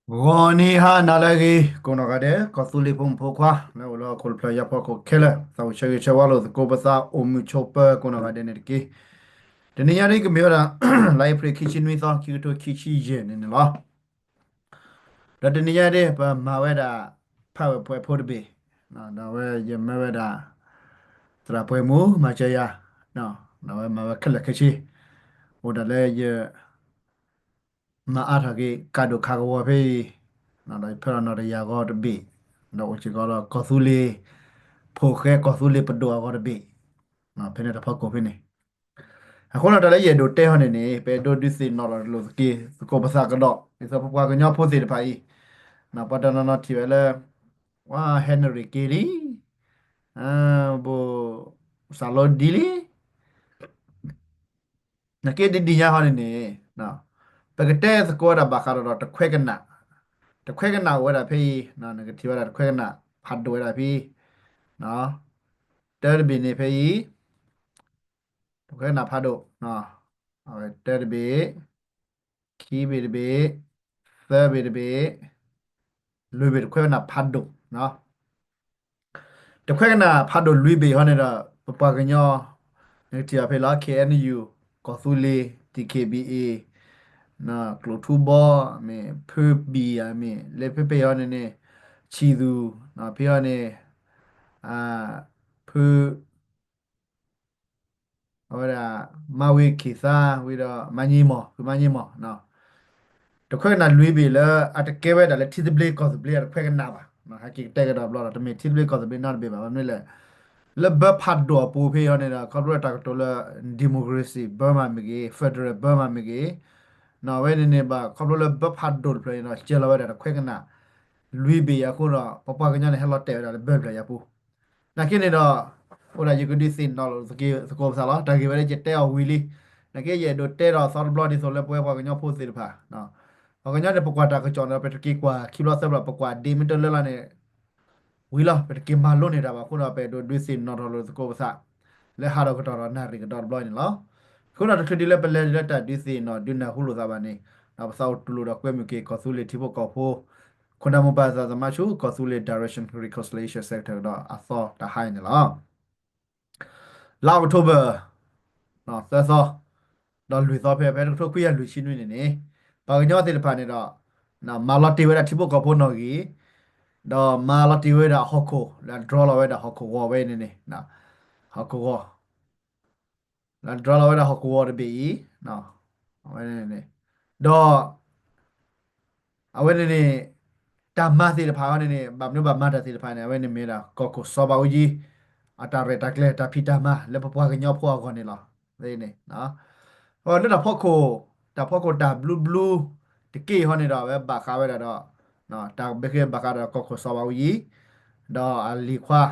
ဂီၤနံၤဟါနၤလၢအဂ့ၤ ကိးနီၢ်ဂၤဒဲး ကီၢ်သူလ့ၤဖိမုၣ်ဖိခွါ လၢအိၣ်လၢဟီၣ်ခိၣ်တဖျၢၣ်ညါဖီခိၣ်ခဲလၢာ် သးအိၣ်ဆၢဂ့ၤဆၢဝါလိာ်သကိးပသး အိၣ်မုာ်ဆိးပၢၤကိးနီၢ်ဂၤဒဲးန့ၣ်တက့ၢ်. တနံၤညါဒ်ကမ့ၢ်ဝဲဒၣ် လါအ့ဖြ့ၣ်ခံဆံနွံသီ ခံကထိခံဆံယဲၢ်န့ၣ်န့ၣ်လီၤ. ဒီးတနံၤညါဒ် ပမၤဝဲဒၣ် ဖးဝဲၢ်ပှဲၤဖိတဘ့ၣ်, ဒီးဝဲယမၢဝဲဒၣ် သရၣ်ပှဲၤမူ မၤစၢၤယၤ, ဒီးဝဲမၤဝဲခဲလၢာ်ခဲဆ့, အိၣ်ဒၣ်လၢယ မၤအါထီၣ်က့ၤ ကးဒိၣ်ခးကဝီၤဖဲအံၤ, ဒီးယဖၢလီၤနီၣ်တယၢ်အဂီၢ်တဘ့ၣ်, ဒီးအိၣ်စ့ၢ်ကီးဒီးကီၢ်သူလ့ၤ ဖိၣ်ဃဲကီၢ်သူလ့ၤပဒိၣ်အဂီၢ်တဘ့ၣ်, ဖဲန့ၣ်တၢ်ဖီခိၣ်ဖဲန့ၣ်, အဃိန့ၣ်တၢ်လၢယအဲၣ်ဒိးတဲဟီန့ၣ်န့ၣ် ပအဲၣ်ဒိးဒုးသ့ၣ်နီၣ်ထီၣ်လိာ်သကိးပသးကဒီး ဒ်သိးပပှၤကညီဖိသ့ၣ်တဖၣ်အံၤ, ပှၤတနီၤနီၤထံၣ်ဝဲလၢ ဝဲ Henry က့ၤလံ, ဘိၣ်စၢ်လီၤဒ်လံ နက့ဒ်ဒ်ညါဟီန့ၣ်န့ၣ်, ပကတဲသကိးဝဲဒၣ်ဘၣ်ဃးဒီး တခွဲကနၣ်, တခွဲကနၣ်အိၣ်ဝဲဒၣ်ဖဲအံၤ, နကထံၣ်ဝဲဒၣ်တခွဲကနၣ်ဖးဒိၣ်ဝဲဒၣ်ဖဲအံၤ, တၢတဘ့ၣ်န့ၣ်ဖဲအံၤ, တခွဲကနၣ်ဖးဒိၣ်, အဝဲတၢတဘ့ၣ်, ခံဘ့ၣ်တဘ့ၣ်, သၢဘ့ၣ်တဘ့ၣ်, လွံၢ်ဘ့ၣ်တခွဲကနၣ်ဖးဒိၣ် တခွဲကနၣ်ဖးဒိၣ်လွံၢ်ဘ့ၣ်ဟီန့ၣ်ဒီး ပပှၤကညီ နကထံၣ်အီၤဖဲလီၤ K N U ကီၢ်သူလ့ၤ D K B A ကျိၣ်ထူဘီ မ့ၢ် ဖုဘံၣ်ဧါ မ့ၢ် လၢဖဲဖဲအံၤဟီန့ၣ်န့ၣ် ဆံၣ်သူၣ် ဖဲအံၤဟီန့ၣ် ဖု အဝဲဒၣ် မၤဝံၤခံသါဝံၤဒီး မၤညံမီၢ် ဖုမၤညံမီၢ် တခွဲကနၣ်လွံၢ်ဘ့ၣ်လၢ အတကဲဝဲဒၣ်လၢထံသဘျ့ကီၢ်သဘျ့အတခွဲကနၣ်ဘၣ်. ဟဲက့ၤကတဲကဒီးဘျီဒီး တမ့ၢ်ထံသဘျ့ကီၢ်သဘျ့နီတဘ့ၣ်ဘၣ်. မနုၤလဲၣ်, လၢဘၢဖးဒိၣ်အပူၤဖဲအံၤန့ၣ်ဒီး ခီဖျိလၢတၢ်ကတိၤလၢ democracy Burma မ့ၢ်ဂ့ၤ federal Burma မ့ၢ်ဂ့ၤ, အဝဲန့ၣ်န့ၣ်ဘၣ် ခီဖျိလၢဘၢဖးဒိၣ်တဖျၢၣ်န့ၣ်ဒီး ကဲလီၤဝဲဒၣ်တခွဲကနၣ် လွံၢ်ဘ့ၣ်အဃိဒီး ပပှၤကညီန့ၣ် ဟဲလီၤတဲာ်ဝဲဒၣ်လၢဘၢတဖျၢၣ်အံၤအပူၤ နာ်က့န့ၣ်ဒီး အိၣ်ဒၣ်ယကဒုးသ့ၣ်နီၣ်လိာ်သကိးပသးလီၤ. တၢ်ဂ့ၢ်ဝဲလၢယတဲအီၤဝံၤလံ. နာ်က့ယအဲၣ်ဒိးတဲဒီးသီတဘျီဒ်သိးလၢပဝဲပှၤကညီဖိသ့ၣ်တဖၣ်, ပှၤကညီန့ၣ် ပကွၢ်တၢ်ကစီၣ်န့ၣ်ဒီး ပတက့ၤကွၢ်ခံဘျီသၢဘျီ ပကွၢ်ဒ့မ့ၢ်တလၢလီၤန့ၣ် ဝံၤလီၤ ပတက့ၤမၤလိန့ၢ်တၢ်ဘၣ်အဃိဒီး ပအဲၣ်ဒိးဒုးသ့ၣ်နီၣ်ထီၣ်လိာ်သကိးပသး လၢဟးဒီးကတီၢ်ဒီးနၣ်ရံၣ်ကဒီးတဘျီန့ၣ်လီၤ. အဃိဒီးတချုးဒ်လၢပလဲၤဒ်လၢတၢ်ဒုးသ့ၣ်နီၣ်ဒုးနၢ်ဟူလိာ်သးဘၣ်န့ၣ် ဒီးပသးအိၣ်တူၢ်လိာ်ဒီးကွဲမုာ်က့ၤ ကီၢ်သူလ့ၤထံဖိကီၢ်ဖိ ခိၣ်နၢ်မိၢ်ပၢ်သးသမါဆူ ကီၢ်သူလ့ၤ Direction Reconciliation Centre ကဒီးအသီတဟါအံၤန့ၣ်လီၤ. လါအီးကထိဘၢၣ် သၢသီ ဒီးလွံၢ်သီဖဲ ဖဲတကထိခွံကယၤလွံၢ်ဆံနွံန့ၣ်န့ၣ် ပှၤကညီသ့ၣ်တဖၣ်န့ၣ်ဒီး မၤလီၤတံၢ်ဝဲဒၣ်ထံဖိကီၢ်ဖိနီၣ်ဂံၢ် ဒီးမၤလီၤတံၢ်ဝဲဒၣ်ဟီၣ်ခိၣ် လၢဒြီလီၤဝဲဒၣ်ဟီၣ်ခိၣ်ဂီၤဝဲန့ၣ်န့ၣ် ဟီၣ်ခိၣ်ဂီၤ လၢဒြီလီၤဝဲဒၣ်ဟီၣ်ခိၣ်ဂီၤတဘ့ၣ်အံၤ အဝဲန့ၣ် ဒီး အဝဲန့ၣ်န့ၣ် တၢ်မၤသ့ၣ်တဖၣ်အံၤန့ၣ်န့ၣ် ဘၣ်မနုၤဘၣ်မၤတၢ်သ့ၣ်တဖၣ်န့ၣ် အဝဲန့ၣ်မ့ၢ်ဒၣ် ကီၢ်ခိၣ်စီၤဘးအူကၠံ အတၢ်ရဲၣ်တၢ်ကျဲၤတၢ်ဖံးတၢ်မၤလၢပပှၤကညီဖိအဂီၢ်န့ၣ်လီၤ. လၢတၢ်ဖီခိၣ် တၢ်ဖီခိၣ်တၢ်ဘျုးဘျုး တက့ၢ်အံၤဟီန့ၣ်ဒီး အဝဲဘၣ်ဃးဝဲဒၣ်ဒီး တၢ်ဘၣ်ဃးဘၣ်ဃးဒီးကီၢ်ခိၣ်စီၤဘးအူကၠံ ဒီးအလံၤခွါ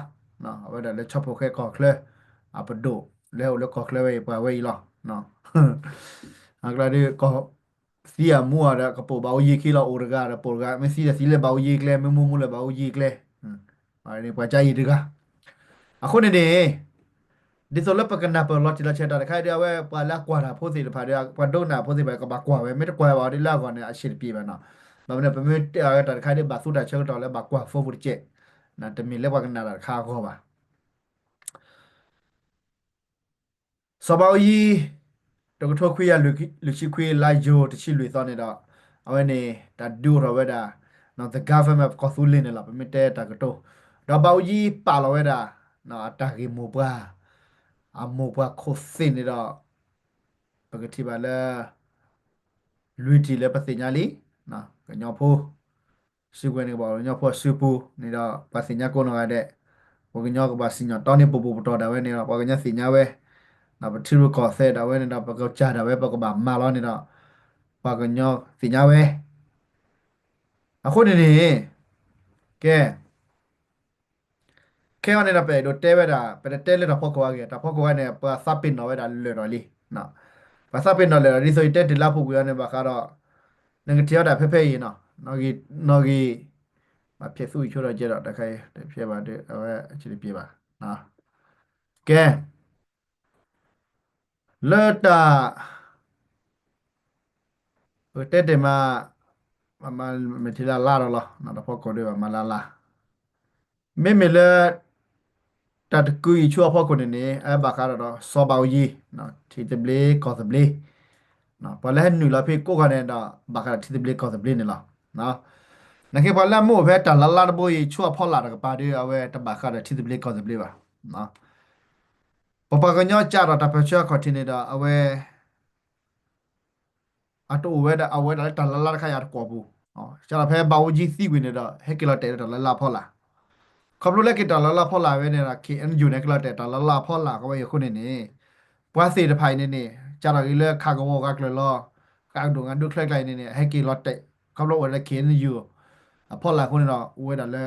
အဝဲဒၣ်လၢဆီဖိၣ်ဃဲကီၢ်ချၢ အပဒိၣ် လၢဟဲအိၣ်လၢကီၢ်ချၢဝဲအံၤ ပှၤဝဲအံၤလီၤ. အကျါဒ်ကီၢ် သံအမူအီၤဒီး ကပိာ်ဘးအူကၠံခံလီၤ အိၣ်တဂၤဒီးပိာ်တဂၤ မ့ၢ်သံဒီးသံလၢဘးအူကၠံကျဲ မ့ၢ်မူမူလၢဘးအူကၠံကျဲ ပှၤကအံၤတဂၤ အဃိန့ၣ်န့ၣ် ဒ်သိးလၢပကနၢ်ပၢၢ်လီၤတံၢ်လီၤဆဲးတၢ်တခါအံၤဒီး အဝဲပှၤလၢအကွၢ်တၢ်ဖိသ့ၣ်တဖၣ်ဒီး ပှၤဒိကနၣ်ဖိသ့ၣ်တဖၣ် ကဘၣ်ကွၢ်ဝဲ မ့ၢ်တကွၢ်ဝဲဘၣ်ဒီးလၢအဂီၢ်န့ၣ် အဆံးတပျ့ၤဘၣ်နီၤ. ဘၣ်မနုၤ ပမ့ၢ်တဲအီၤတၢ်တခါဒီး ဘၣ်သူတၢ်ဆၢကတီၢ်လၢဘၣ်ကွၢ်ဖိပူၤတကဲး, တမ့ၢ်လၢပှၤကနၣ်တၢ်တခါအဂီၢ်ဘၣ်. စီၤဘးအူကၠံ တကထိခွံကယၤလွံၢ်ဆံခွံ လါယိၤ တဆံလွံၢ်သီန့ၣ်ဒီး အဝဲန့ၣ် တၢ်ဒုးအိၣ်ထီၣ်ဝဲဒၣ် the government of ကီၢ်သူလ့ၤန့ၣ်လီၤ ပမ့ၢ်တဲတၢ်ကတိၤ, ဒီးဘးအူကၠံပာ်လီၤဝဲဒၣ် အတၢ်ဂ့ၢ်မိၢ်ပှၢ် အမိၢ်ပှၢ်ခိၣ်သ့ၣ်န့ၣ်ဒီး ပကထံၣ်ဘၣ်လၢ လွံၢ်ထံၣ်လၢပသ့ၣ်ညါလံ, ကညီဖိ စုကဝဲၤန့ၣ်ကဘၣ်အိၣ်လၢကညီဖိစုပူၤန့ၣ်ဒီး ပှၤသ့ၣ်ညါကိးနီၢ်ဂၤဒဲး, ပှၤကညီကဘၣ်စံၣ်ညီၣ်တီန့ၢ်ပပူၤပတီၢ်ဒၣ်ဝဲန့ၣ်ဒီး ပှၤကညီသ့ၣ်ညါဝဲ, ဒီးပထံရူၢ်ကီၢ်သဲးဒၣ်ဝဲန့ၣ်ဒီး ပကစၢ်ဒၣ်ဝဲ ပကဘၣ်မၤလီၤန့ၣ်ဒီး ပှၤကညီသ့ၣ်ညါဝဲ. အဃိန့ၣ်န့ၣ် ကဲ ခဲအံၤန့ၣ်ဒီး ပအဲၣ်ဒိးတဲဝဲဒၣ် ပတတဲလၢတၢ်ဖီခိၣ်အဂ့ၢ်, တၢ်ဖီခိၣ်အဂ့ၢ်န့ၣ် ပှၤသးပ့ၤနီၣ်ဝဲဒၣ်လၢာ်ဒီးလံ. ပှၤသးပ့ၤနီၣ်လၢာ်ဒီး ဒ်သိးယတဲတ့ၢ်လၢအပူၤကွံာ်အံၤန့ၣ် ဘၣ်ဃးဒီး နကထံၣ်ဝဲဒၣ်ဖဲဖဲအံၤနီၤ, နီၣ်ဂံၢ် နီၣ်ဂံၢ် ဘၣ်ဖျဲးသူအံၤဆိဒီးကဲဒီး တခါအံၤ တဖျဲးဘၣ်ဒီး အဝဲအဆံးတပျ့ၤဘၣ်. ကဲ လၢတၢ် ပကတဲတ့ၢ်မး မ့ၢ်ထံလၢအလါဒီးလီၤ တဖီခိၣ်ဒ်ဘၣ်မၤလၢအလါ, မ့မ့ၢ်လၢ တၢ်တကုအံၤဆူအဖီခိၣ်န့ၣ်န့ၣ် အဘၣ်ဃးဒီး စီၤဘးအူကၠံ ထံသဘျ့ကီၢ်သဘျ့, ပှၤလၢဟဲနုာ်လီၤဖဲကိးဂၤန့ၣ်ဒီး ဘၣ်ဃးဒီးထံသဘျ့ကီၢ်သဘျ့န့ၣ်လီၤ. နာ်က့ပှၤလၢအမ့ၢ်အိၣ်ဖဲတၢ်လၢလါတဘိအံၤ ဆူအဖီလာ်တကပၤဒီး အဝဲတဘၣ်ဃးဒီးထံသဘျ့ကီၢ်သဘျ့ဘၣ်. ပပှၤကညီကးထီၣ်တၢ်ပၢၢ်ဆၢအခီၣ်ထံးန့ၣ်ဒီး အဝဲ အတအိၣ်ဝဲဒၣ် အဝဲဒၣ်လၢတၢ်လၢလါတခါအံၤအတကွီၢ်ပူၤ, ကးထီၣ်ဖဲဘးအူကၠံသံကွံာ်န့ၣ်ဒီး ဟဲက့ၤလီၤတဲာ်လၢတၢ်လၢလါအဖီလာ်, ခီဖျိလၢက့ၤတၢ်လၢလါအဖီလာ်ဝဲန့ၣ်ဒီး ခ့ၣ်အဲၣ်ယူၣ်န့ၣ် ဟဲက့ၤလီၤတဲာ်တၢ်လၢလါအဖီလာ်ကဝဲအံၤအဃိန့ၣ်န့ၣ် ပှၤသ့ၣ်တဖၣ်အံၤန့ၣ်န့ၣ် ကးထီၣ်က့ၤလၢခးကဝီၤဂၤကျၢၤလီၤ, ဃးကဒိၣ်ဂၤဒိၣ်ချၢကျါအံၤန့ၣ်န့ၣ် ဟဲက့ၤလီၤတဲာ် ခီဖျိအိၣ်ဝဲဒၣ်လၢ ခ့ၣ်အဲၣ်ယူၣ် အဖီလာ်အဃိန့ၣ်ဒီး အိၣ်ဝဲဒၣ်လၢ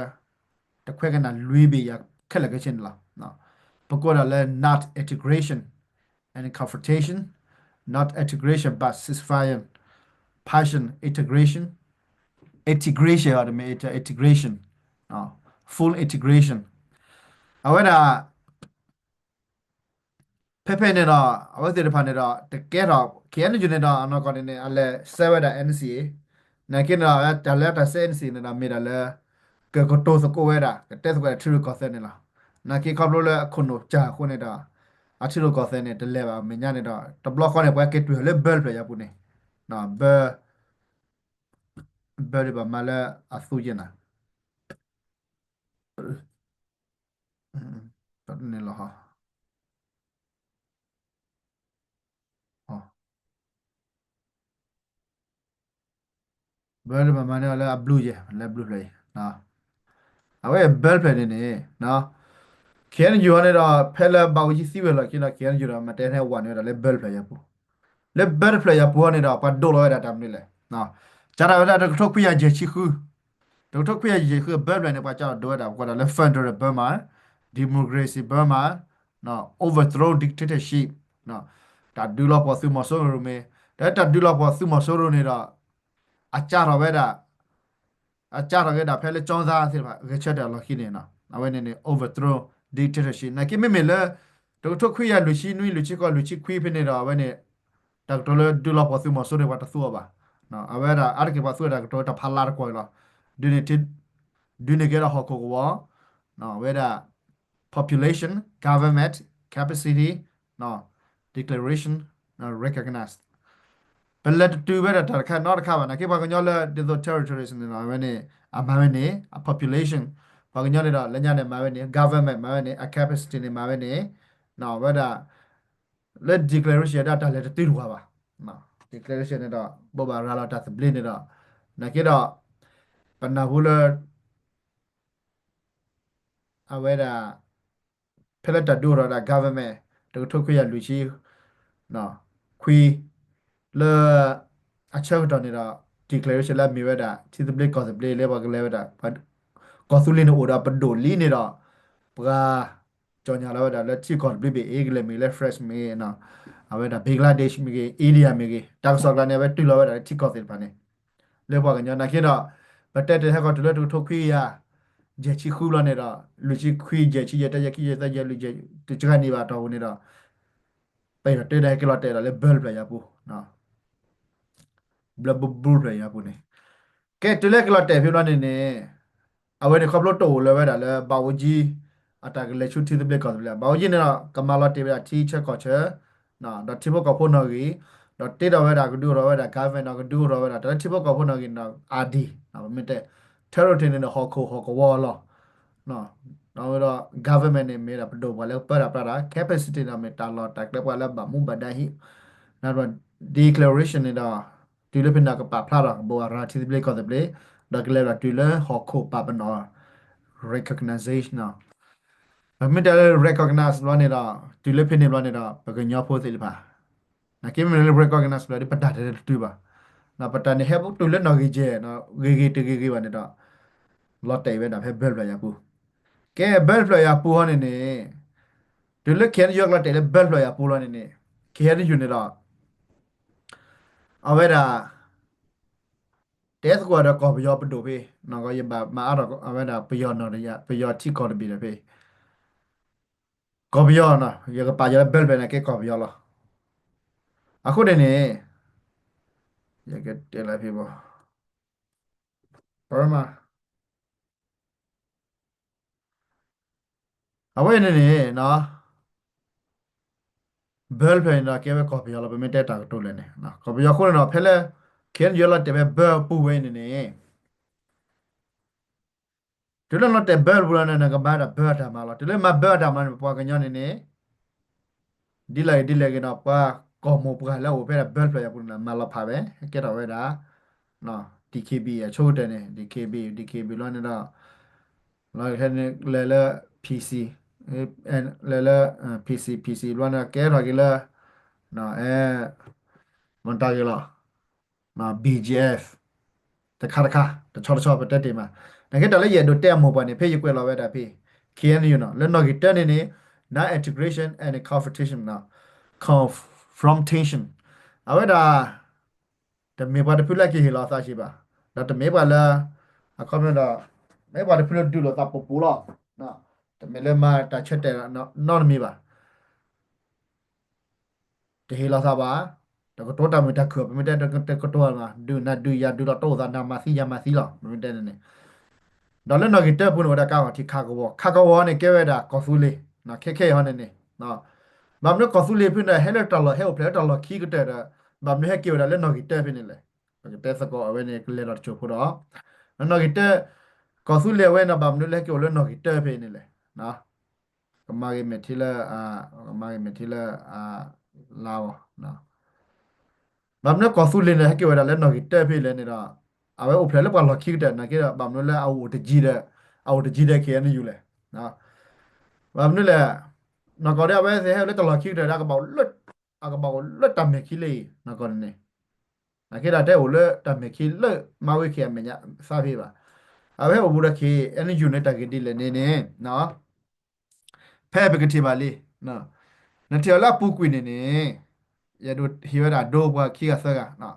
တခွဲကနၣ်လွံၢ်ဘ့ၣ်ယၤခဲလၢာ်ခဲဆ့န့ၣ်လီၤ. ပကိးဒၣ်လၢ not integration and confrontation, not integration but ceasefire, partial integration, integration တမ့ၢ် integration, full integration အဝဲဒၣ် ဖဲဖဲန့ၣ်ဒီး အဝဲသ့ၣ်တဖၣ်န့ၣ်ဒီး တကဲထီၣ် ခ့ၣ်အဲၣ်ယူၣ်န့ၣ်ဒီး အနီၢ်ကီၢ်န့ၣ်န့ၣ် အလဲၤဆဲးဝဲဒၣ် NCA, နာ်က့န့ၣ်ဒီး တၢ်လၢတၢ်ဆဲး NCA န့ၣ်ဒီး မ့ၢ်ဒၣ်လၢ ကကတိၤသကိးဝဲဒၣ် ကတဲသကိးဝဲဒၣ်ထံရူၢ်ကီၢ်သဲးန့ၣ်လီၤ. နာ်က့ခီဖျိလၢအခိၣ်နူာ်စှၤအဃိန့ၣ်ဒီး အထံရူၢ်ကီၢ်သဲးန့ၣ် တလဲၤဘၣ်မဲာ်ညါန့ၣ်ဒီး တဘျီဃီန့ၣ် ပှၤက့ၤတုၤလၢဘၢတဖျၢၣ်ညါပူၤန့ၣ်, ဘၢ ဘၢဒ်ဘၣ်မၤလၢအသူယဲၢ်နၤ န့ၣ်လီၤ. ဘၢတဘၣ်မၤန့ၢ်အီၤလၢအဘျုးယဲၢ် လၢဘျုးဖျၢၣ်အံၤ, အဝဲဘၢတဖျၢၣ်န့ၣ်န့ၣ် ခ့ၣ်အဲၣ်ယူၣ်န့ၣ်ဒီး ဖဲလၢဘးအူကၠံသံဝဲလီၢ်ခံဒီး ခ့ၣ်အဲၣ်ယူၣ်ဒီး မ့ၢ်တဲန့ၣ်ဝဲန့ၣ်ဝဲဒၣ်လၢဘၢတဖျၢၣ်ညါပူၤ, လၢဘၢတဖျၢၣ်ညါပူၤအီၤန့ၣ်ဒီး ပှၤဒိးလီၤဝဲဒၣ်တၢ်မနုၤလဲၣ်, ကးထီၣ်ဝဲဒၣ်တကထိခွံကယၤယဲၢ်ဆံဃု, တကထိခွံကယၤယဲၢ်ဆံဃု ဘၢတဖျၢၣ်န့ၣ် ပှၤကးထီၣ်ဒိးဝဲဒၣ် ပှၤကိးဒၣ်လၢ federal Burma, democracy Burma, overthrow dictatorship, တၢ်ဒုးလီၤပှီၢ်သုးမီၤစိရိၤမ့ၢ်, ဒီးတၢ်ဒုးလီၤပှီၢ်သုးမီၤစိရိၤန့ၣ်ဒီး အကးထီၣ်ဝဲဒၣ် အကးထီၣ်က့ၤဒၣ်ဖဲလၢကၠီသါသ့ၣ်တဖၣ် ဂဲၤဆၢထၢၣ်အလီၢ်ခံန့ၣ်, အဝဲန့ၣ်န့ၣ် overthrow dictatorship နာ်က့မ့မ့ၢ်လၢ တကထိခွံကယၤလွံၢ်ဆံနွံ လွံၢ်ဆံဃိး လွံၢ်ဆံခွံဖဲန့ၣ်ဒီး အဝဲန့ၣ် တၢ်ကတိၤလၢဒုးလီၤပှီၢ်သုးမီၤစိရိၤန့ၣ် ပှၤတသူအီၤဘၣ်, အဝဲဒၣ်အါတက့ၢ်ပှၤသူဝဲဒၣ်တၢ်ကတိၤတၢ်ဖးလါတကွီၢ်အံၤလီၤ, ဒုးန့ၢ် ဒုးန့ၢ်က့ၤဒီးဟီၣ်ခိၣ်ကဝီၤ, အဝဲဒၣ် population, government, capacity, declaration, recognize ပလဲၤတတုၤဝဲဒၣ်တၢ်တခါနီတခါဘၣ်, နာ်က့ပှၤကညီလၢဒ်သိး territories န့ၣ်ဒီး အဝဲန့ၣ် အမၤဝဲန့ၣ် အ population, ပှၤကညီန့ၣ်ဒီး လၢညါန့ၣ် မၤဝဲန့ၣ် government မၤဝဲန့ၣ် အ capacity န့ၣ် မၤဝဲန့ၣ်, ဝဲဒၣ် လၢ declaration ဒၣ်တၢ်လဲၤတတုၤတဝၤဘၣ်, declaration န့ၣ်ဒီး ဘိးဘၣ်ရၤလီၤတၢ်သဘျ့န့ၣ်ဒီး နာ်က့ဒီး ပနၢ်ဟူလၢ အဝဲဒၣ် ဖဲလၢတၢ်ဒုးအိၣ်ထီၣ်ဝဲဒၣ် government တကထိခွံကယၤလွံၢ်ဆံ ခွံ လၢ အဆၢကတီၢ်န့ၣ်ဒီး declaration လၢအမ့ၢ်ဝဲဒၣ် ထံသဘျ့ကီၢ်သဘျ့လၢပှၤကလဲၤဝဲဒၣ် ကီၢ်သူလ့ၤန့ၣ်အိၣ်ဒီးပဒိၣ်လံန့ၣ်ဒီး ပှၤ ကြေညာ လီၤဝဲဒၣ်လၢထံကီၢ်တဘျုးဘ့ၣ်အံၤ ကလဲၤမ့ၢ်ဂ့ၤ လၢ France မ့ၢ်ဂ့ၤ အဝဲဒၣ် Bangladesh မ့ၢ်ဂ့ၤ India မ့ၢ်ဂ့ၤ တၢ်ကစီၣ်ကျါန့ၣ် အဝဲတုၤလီၤဝဲဒၣ်လၢထံကီၢ်သ့ၣ်တဖၣ်န့ၣ် လၢပှၤကညီနာ်က့ဒီး ပတဲတဟဲကီၢ်တုၤလၢတကထိခွံကယၤ ယဲၢ်ဆံဃုဘျီန့ၣ်ဒီး လွံၢ်ဆံခွံ ယဲၢ်ဆံယဲၢ် တၢယဲၢ်ခံ ယဲၢ်သၢ ယဲၢ်လွံၢ် ယဲၢ်တကဂၤန့ၣ်ဘၣ်တီၢ်ပူၤန့ၣ်ဒီး ပအဲၣ်ဒိးတဲဒၣ်ဟဲက့ၤလီၤတဲာ်ဒီးလၢဘၢတဖျၢၣ်ညါပူၤ ဘၢဘၢတဖျၢၣ်ညါပူၤန့ၣ် ကဲတုၤလၢကလီၤတဲာ်ဖဲဘျီန့ၣ်န့ၣ် အဝဲန့ၣ်ခီဖျိတအိၣ်လၢၤဝဲဒၣ်လၢ ဘးအူကၠံ အတၢ်ကလဲၤဆူထံသဘျ့ကီၢ်သဘျ့ ဘးအူကၠံန့ၣ်ဒီး ကမၤလီၤတ့ၢ်ဝဲဒၣ်ထံဆၢကီၢ်ဆၢ ဒီးထံဖိကီၢ်ဖိနီၣ်ဂံၢ် ဒီးတ့ထီၣ်ဝဲဒၣ်ကဒုးအိၣ်ထီၣ်ဝဲဒၣ် government ဒီးကဒုးအိၣ်ထီၣ်ဝဲဒၣ်တၢ်လၢထံဖိကီၢ်ဖိနီၣ်ဂံၢ်န့ၣ်ဒီး အါဒံၣ် ပမ့ၢ်တဲ territory န့ၣ်ဒီး ဟီၣ်ခိၣ်ဟီၣ်ကဝီၤလီၤ ဒီး government န့ၣ်မ့ၢ်ဒၣ်ပဒိၣ်ပှၤလၢပၢတၢ်ပြးတၢ် capacity န့ၣ်ဒီး မ့ၢ်တၢ်လီၢ်တၢ်ကျဲပှၤလၢဘၣ်မူဘၣ်ဒါဟံၣ် ဒီး declaration န့ၣ်ဒီး တုၤလၢဖဲန့ၣ်ကပာ်ဖျါထီၣ်ကဘိးအရၤထံသဘျ့ကီၢ်သဘျ့ ဒီးကလဲၤဒီးတုၤလၢဟီၣ်ခိၣ်ပာ်ပနီၣ် recognition ပမ့ၢ်တဲလၢ recognize ဘျီန့ၣ်ဒီး တုၤလၢဖဲန့ၣ်ဘျီန့ၣ်ဒီး ပကညီဖိသ့ၣ်တဖၣ် နာ်က့မ့ၢ်လၢ recognize ဘျီဒီး ပတၢ်တလဲၤတတုၤဘၣ် ပတၢ်န့ၣ်ဟဲပတုၤလၢနီၣ်ဂံၢ်ကဲ ဂ့ၤဂ့ၤတဂ့ၤဂ့ၤဘၣ်န့ၣ်ဒီး လီၤတဲာ်ဝဲဒၣ်ဖဲဘၢတဖျၢၣ်ညါပူၤ ကဲဘၢတဖျၢၣ်ညါပူၤဟီန့ၣ်န့ၣ် တုၤလၢ ခ့ၣ်အဲၣ်ယူၣ် ကလီၤတဲာ်လၢဘၢတဖျၢၣ်ညါပူၤလီၤန့ၣ်န့ၣ် ခ့ၣ်အဲၣ်ယူၣ်န့ၣ်ဒီး အဝဲဒၣ် တဲသကိးဒီးကီၢ်ပယီၤပဒိၣ်ဖဲ ယဘၣ်မၤအါထီၣ်အဝဲဒၣ်ပယီၤနီၣ် ပယီၤထံကီၢ်တဘ့ၣ်ဒီးဖဲ ကီၢ်ပယီၤနီၣ် ယကပာ်ယီၤလၢဘၢတဖျၢၣ်န့ၣ် ကဲကီၢ်ပယီၤလီၤ. အဃိန့ၣ်န့ၣ် ယကတဲလၢဖဲဘၣ် Burma အဝဲန့ၣ်န့ၣ် Burma ဖျၢၣ်န့ၣ်ဒီး ကဲဝဲကီၢ်ပယီၤလီၤ ပမ့ၢ်တဲတၢ်ကတိၤလဲၣ်န့ၣ် ကီၢ်ပယီၤအဃိန့ၣ်ဒီး ဖဲလၢ ခဲအံၤယလီၤတဲာ်ဝဲ Burma ပူၤဝဲအံၤန့ၣ်န့ၣ် တုၤလၢလီၤတဲာ် Burma ပူၤလီၤန့ၣ် နကမၤဒၣ် Burma တၢ်မၤလီၤ. တုၤလၢမၤ Burma တၢ်မၤလီၤန့ၣ် ပပှၤကညီန့ၣ်န့ၣ် ဒ်လဲၣ်ဂ့ၤဒ်လဲၣ်ဂ့ၤဒီး ပှၤကီၢ်မိၢ်ပှၢ်လၢအအိၣ်ဖဲဒၣ် Burma ဖျၢၣ်အပူၤန့ၣ် မၤလီၤဖးဝဲ ဟဲကဲထီၣ်ဝဲဒၣ် DKB အဆိကတၢၢ်န့ၣ် DKB DKB လီၤန့ၣ်ဒီး လီၤန့ၣ်လဲၤလၢ PC လဲၤလၢ PC PC ဘျီန့ၣ် ကဲထီၣ်က့ၤလၢ အဲ မတၤဂ့ၤလီၤ BGF တခါတခါ တဆီတဆီ ပတဲတ့ၢ်မး. နာ်က့တၢ်လၢယအဲၣ်ဒိးတဲအမိၢ်ပှၢ်န့ၣ် ဖဲယကွဲးလီၤဝဲဒၣ်ဖဲ KNU နီၤ လၢနီၣ်ဂံၢ်တၢန့ၣ်န့ၣ် non-integration and confrontation နီၤ confrontation အဝဲဒၣ် တမ့ၢ်ပှၤတဖုလၢကဟ့ၣ်လီၤသးဆံးဘၣ်, ဒီးတမ့ၢ်ပှၤလၢ အခီပညီဒီး မ့ၢ်ပှၤတဖုလၢဒုးလိာ်သးပူၤပူၤလီၤ. တမ့ၢ်လၢမၤတၢ်ဆၢတဲာ်နီတမံၤဘၣ်. တဟ့ၣ်လီၤသးဘၣ်, တကတိၤတၢ်မုာ်တၢ်ခုၣ် ပမ့ၢ်တဲတကတိၤဘၣ်, ဒုးနၤဒုးယၤဒုးလီၤတိၢ်သး နၤမၤသံယၤမၤသံလီၤ ပမ့ၢ်တဲန့ၣ်န့ၣ်. ဒီးလၢနီၣ်ဂံၢ်တၢပူၤန့ၣ် အိၣ်ဝဲဒၣ်ကါခီၣ်ထံး ခးကဝီၤ, ခးကဝီၤန့ၣ် ကဲဝဲဒၣ်ကီၢ်သူလ့ၤ, ခဲခဲအံၤဟီန့ၣ်န့ၣ် ဘၣ်မနုၤကီၢ်သူလ့ၤဖဲန့ၣ် ဟဲလၢတၢ်လီၢ် ဟဲအိၣ်ဖျဲၣ်လၢတၢ်လီၢ်ခံကတၢၢ်ဒီး ဘၣ်မနုၤဟဲက့ၤဝဲဒၣ်လၢနီၣ်ဂံၢ်တၢဖဲန့ၣ်လဲၣ်. ပကတဲသကိးအဝဲန့ၣ် ကလဲၤလီၤတစိၢ်ဖိဒီး နီၣ်ဂံၢ်တၢ ကီၢ်သူလ့ၤအဝဲန့ၣ် ဘၣ်မနုၤလၢဟဲက့ၤအိၣ်လၢနီၣ်ဂံၢ်တၢဖဲန့ၣ်လဲၣ်. ကမၤဂ့ၤမဲာ်ထံလၢ ကမၤဂ့ၤမဲာ်ထံလၢ လါအီၤ ဘၣ်မနုၤကီၢ်သူလ့ၤန့ၣ် ဟဲက့ၤဝဲဒၣ်လၢနီၣ်ဂံၢ်တၢဖဲလဲၣ်န့ၣ်ဒီး အဝဲအိၣ်ဖျဲၣ်လၢပှၤလီၢ်ခံကတၢၢ်နာ်က့ဒီး ဘၣ်မနုၤလၢအအိၣ်တယံၤဒီး အအိၣ်တယံၤဒီး KNU လဲၣ်. ဘၣ်မနုၤလဲၣ်, နီၢ်ကီၢ်ဒီး အဝဲသ့ၣ်ဟဲလၢတၢ်လီၢ်ခံကတၢၢ်ဒီး အကဘၣ်အိၣ်လၢတၢ်မဲာ်ခံလၢအံၤ နီၢ်ကီၢ်န့ၣ်န့ၣ် နာ်က့ဒီး တအိၣ်လၢတၢ်မဲာ်ခံလၢ မၤဝဲခဲအမဲာ်ညါသးဖဲဘၣ်. အဝဲဟဲအိၣ်ဘူးဒီး KNU န့ၣ် တၢ်ဂ့ၢ်ဒ်လဲၣ်န့ၣ်န့ၣ် ဖဲပကထံၣ်ဘၣ်လံ, နထံၣ်အီၤလၢအပူၤကွံာ်န့ၣ်န့ၣ် ယအဲၣ်ဒိးဟ့ၣ်ဝဲဒၣ်ဒိပှၤခံဂၤသၢဂၤ,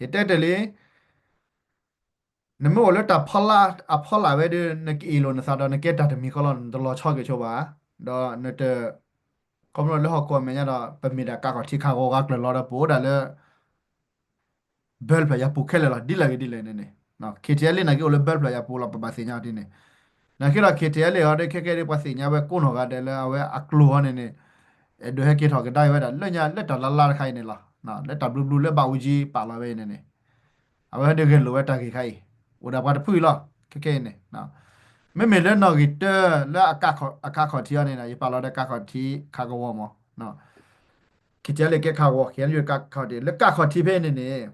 ယတဲတ့ၢ်လံ, နမ့ၢ်အိၣ်လၢတၢ်ဖီလာ်အဖီလာ်ဝဲဒီး နကအ့ၣ်လိာ်နသးဒီး နကဲတၢ်တမံၤဃီလီၤ နတလီၤဆီက့ၤဆိဘၣ်. ဒီးနတ ခီဖျိလၢဟီၣ်ခိၣ်အမဲာ်ညါဒီး ပမ့ၢ်ဒၣ်ကါခီၣ်ထံးခးကဝီၤဂၤကျၢၤလီၤဒီး ပအိၣ်ဒၣ်လၢ ဘၢဖျၢၣ်ယၤပူၤခဲလၢာ်လီၤ ဒ်လဲၣ်ဂ့ၤဒ်လဲၣ်န့ၣ်န့ၣ်, KTLA နာ်က့အိၣ်လၢဘၢဖျၢၣ်ယၤပူၤလီၤ ပဘၣ်သ့ၣ်ညါအီၤဒ်န့ၣ်, နာ်က့ဒီး KTLA အီၤဒီး ခဲကဲဒ်ပှၤသ့ၣ်ညါဝဲကိးနီၢ်ဂၤဒဲးလၢအဝဲအကျိၤအီၤန့ၣ်န့ၣ်, အဲၣ်ဒိးဟဲက့ၤထီၣ်ကဒါက့ၤဝဲဒၣ်လၢညါလၢတၢ်လၢ်လၢ်တခါအံၤန့ၣ်လီၤ. လၢတၢ်ဘျုးဘျုးလၢဘၣ်အူကၠံပာ်လီၤဝဲအံၤန့ၣ်န့ၣ်, အဝဲဟဲဒုးဂဲၤလိာ်ဝဲတၢ်ဂ့ၢ်ခါအံၤ, အိၣ်ဒၣ်ပှၤတဖုအံၤလီၤ ခဲကဲအံၤန့ၣ်, မ့မ့ၢ်လၢနီၣ်ဂံၢ်တၢလၢ အခါခီၣ်ထံးအီၤန့ၣ် ယပာ်လီၤဒီးကါခီၣ်ထံးခးကဝီၤမး KTLA ကဲခးကဝီၤ KNU ကါခီၣ်ထံး လၢကါခီၣ်ထံးဖဲန့ၣ်န့ၣ်,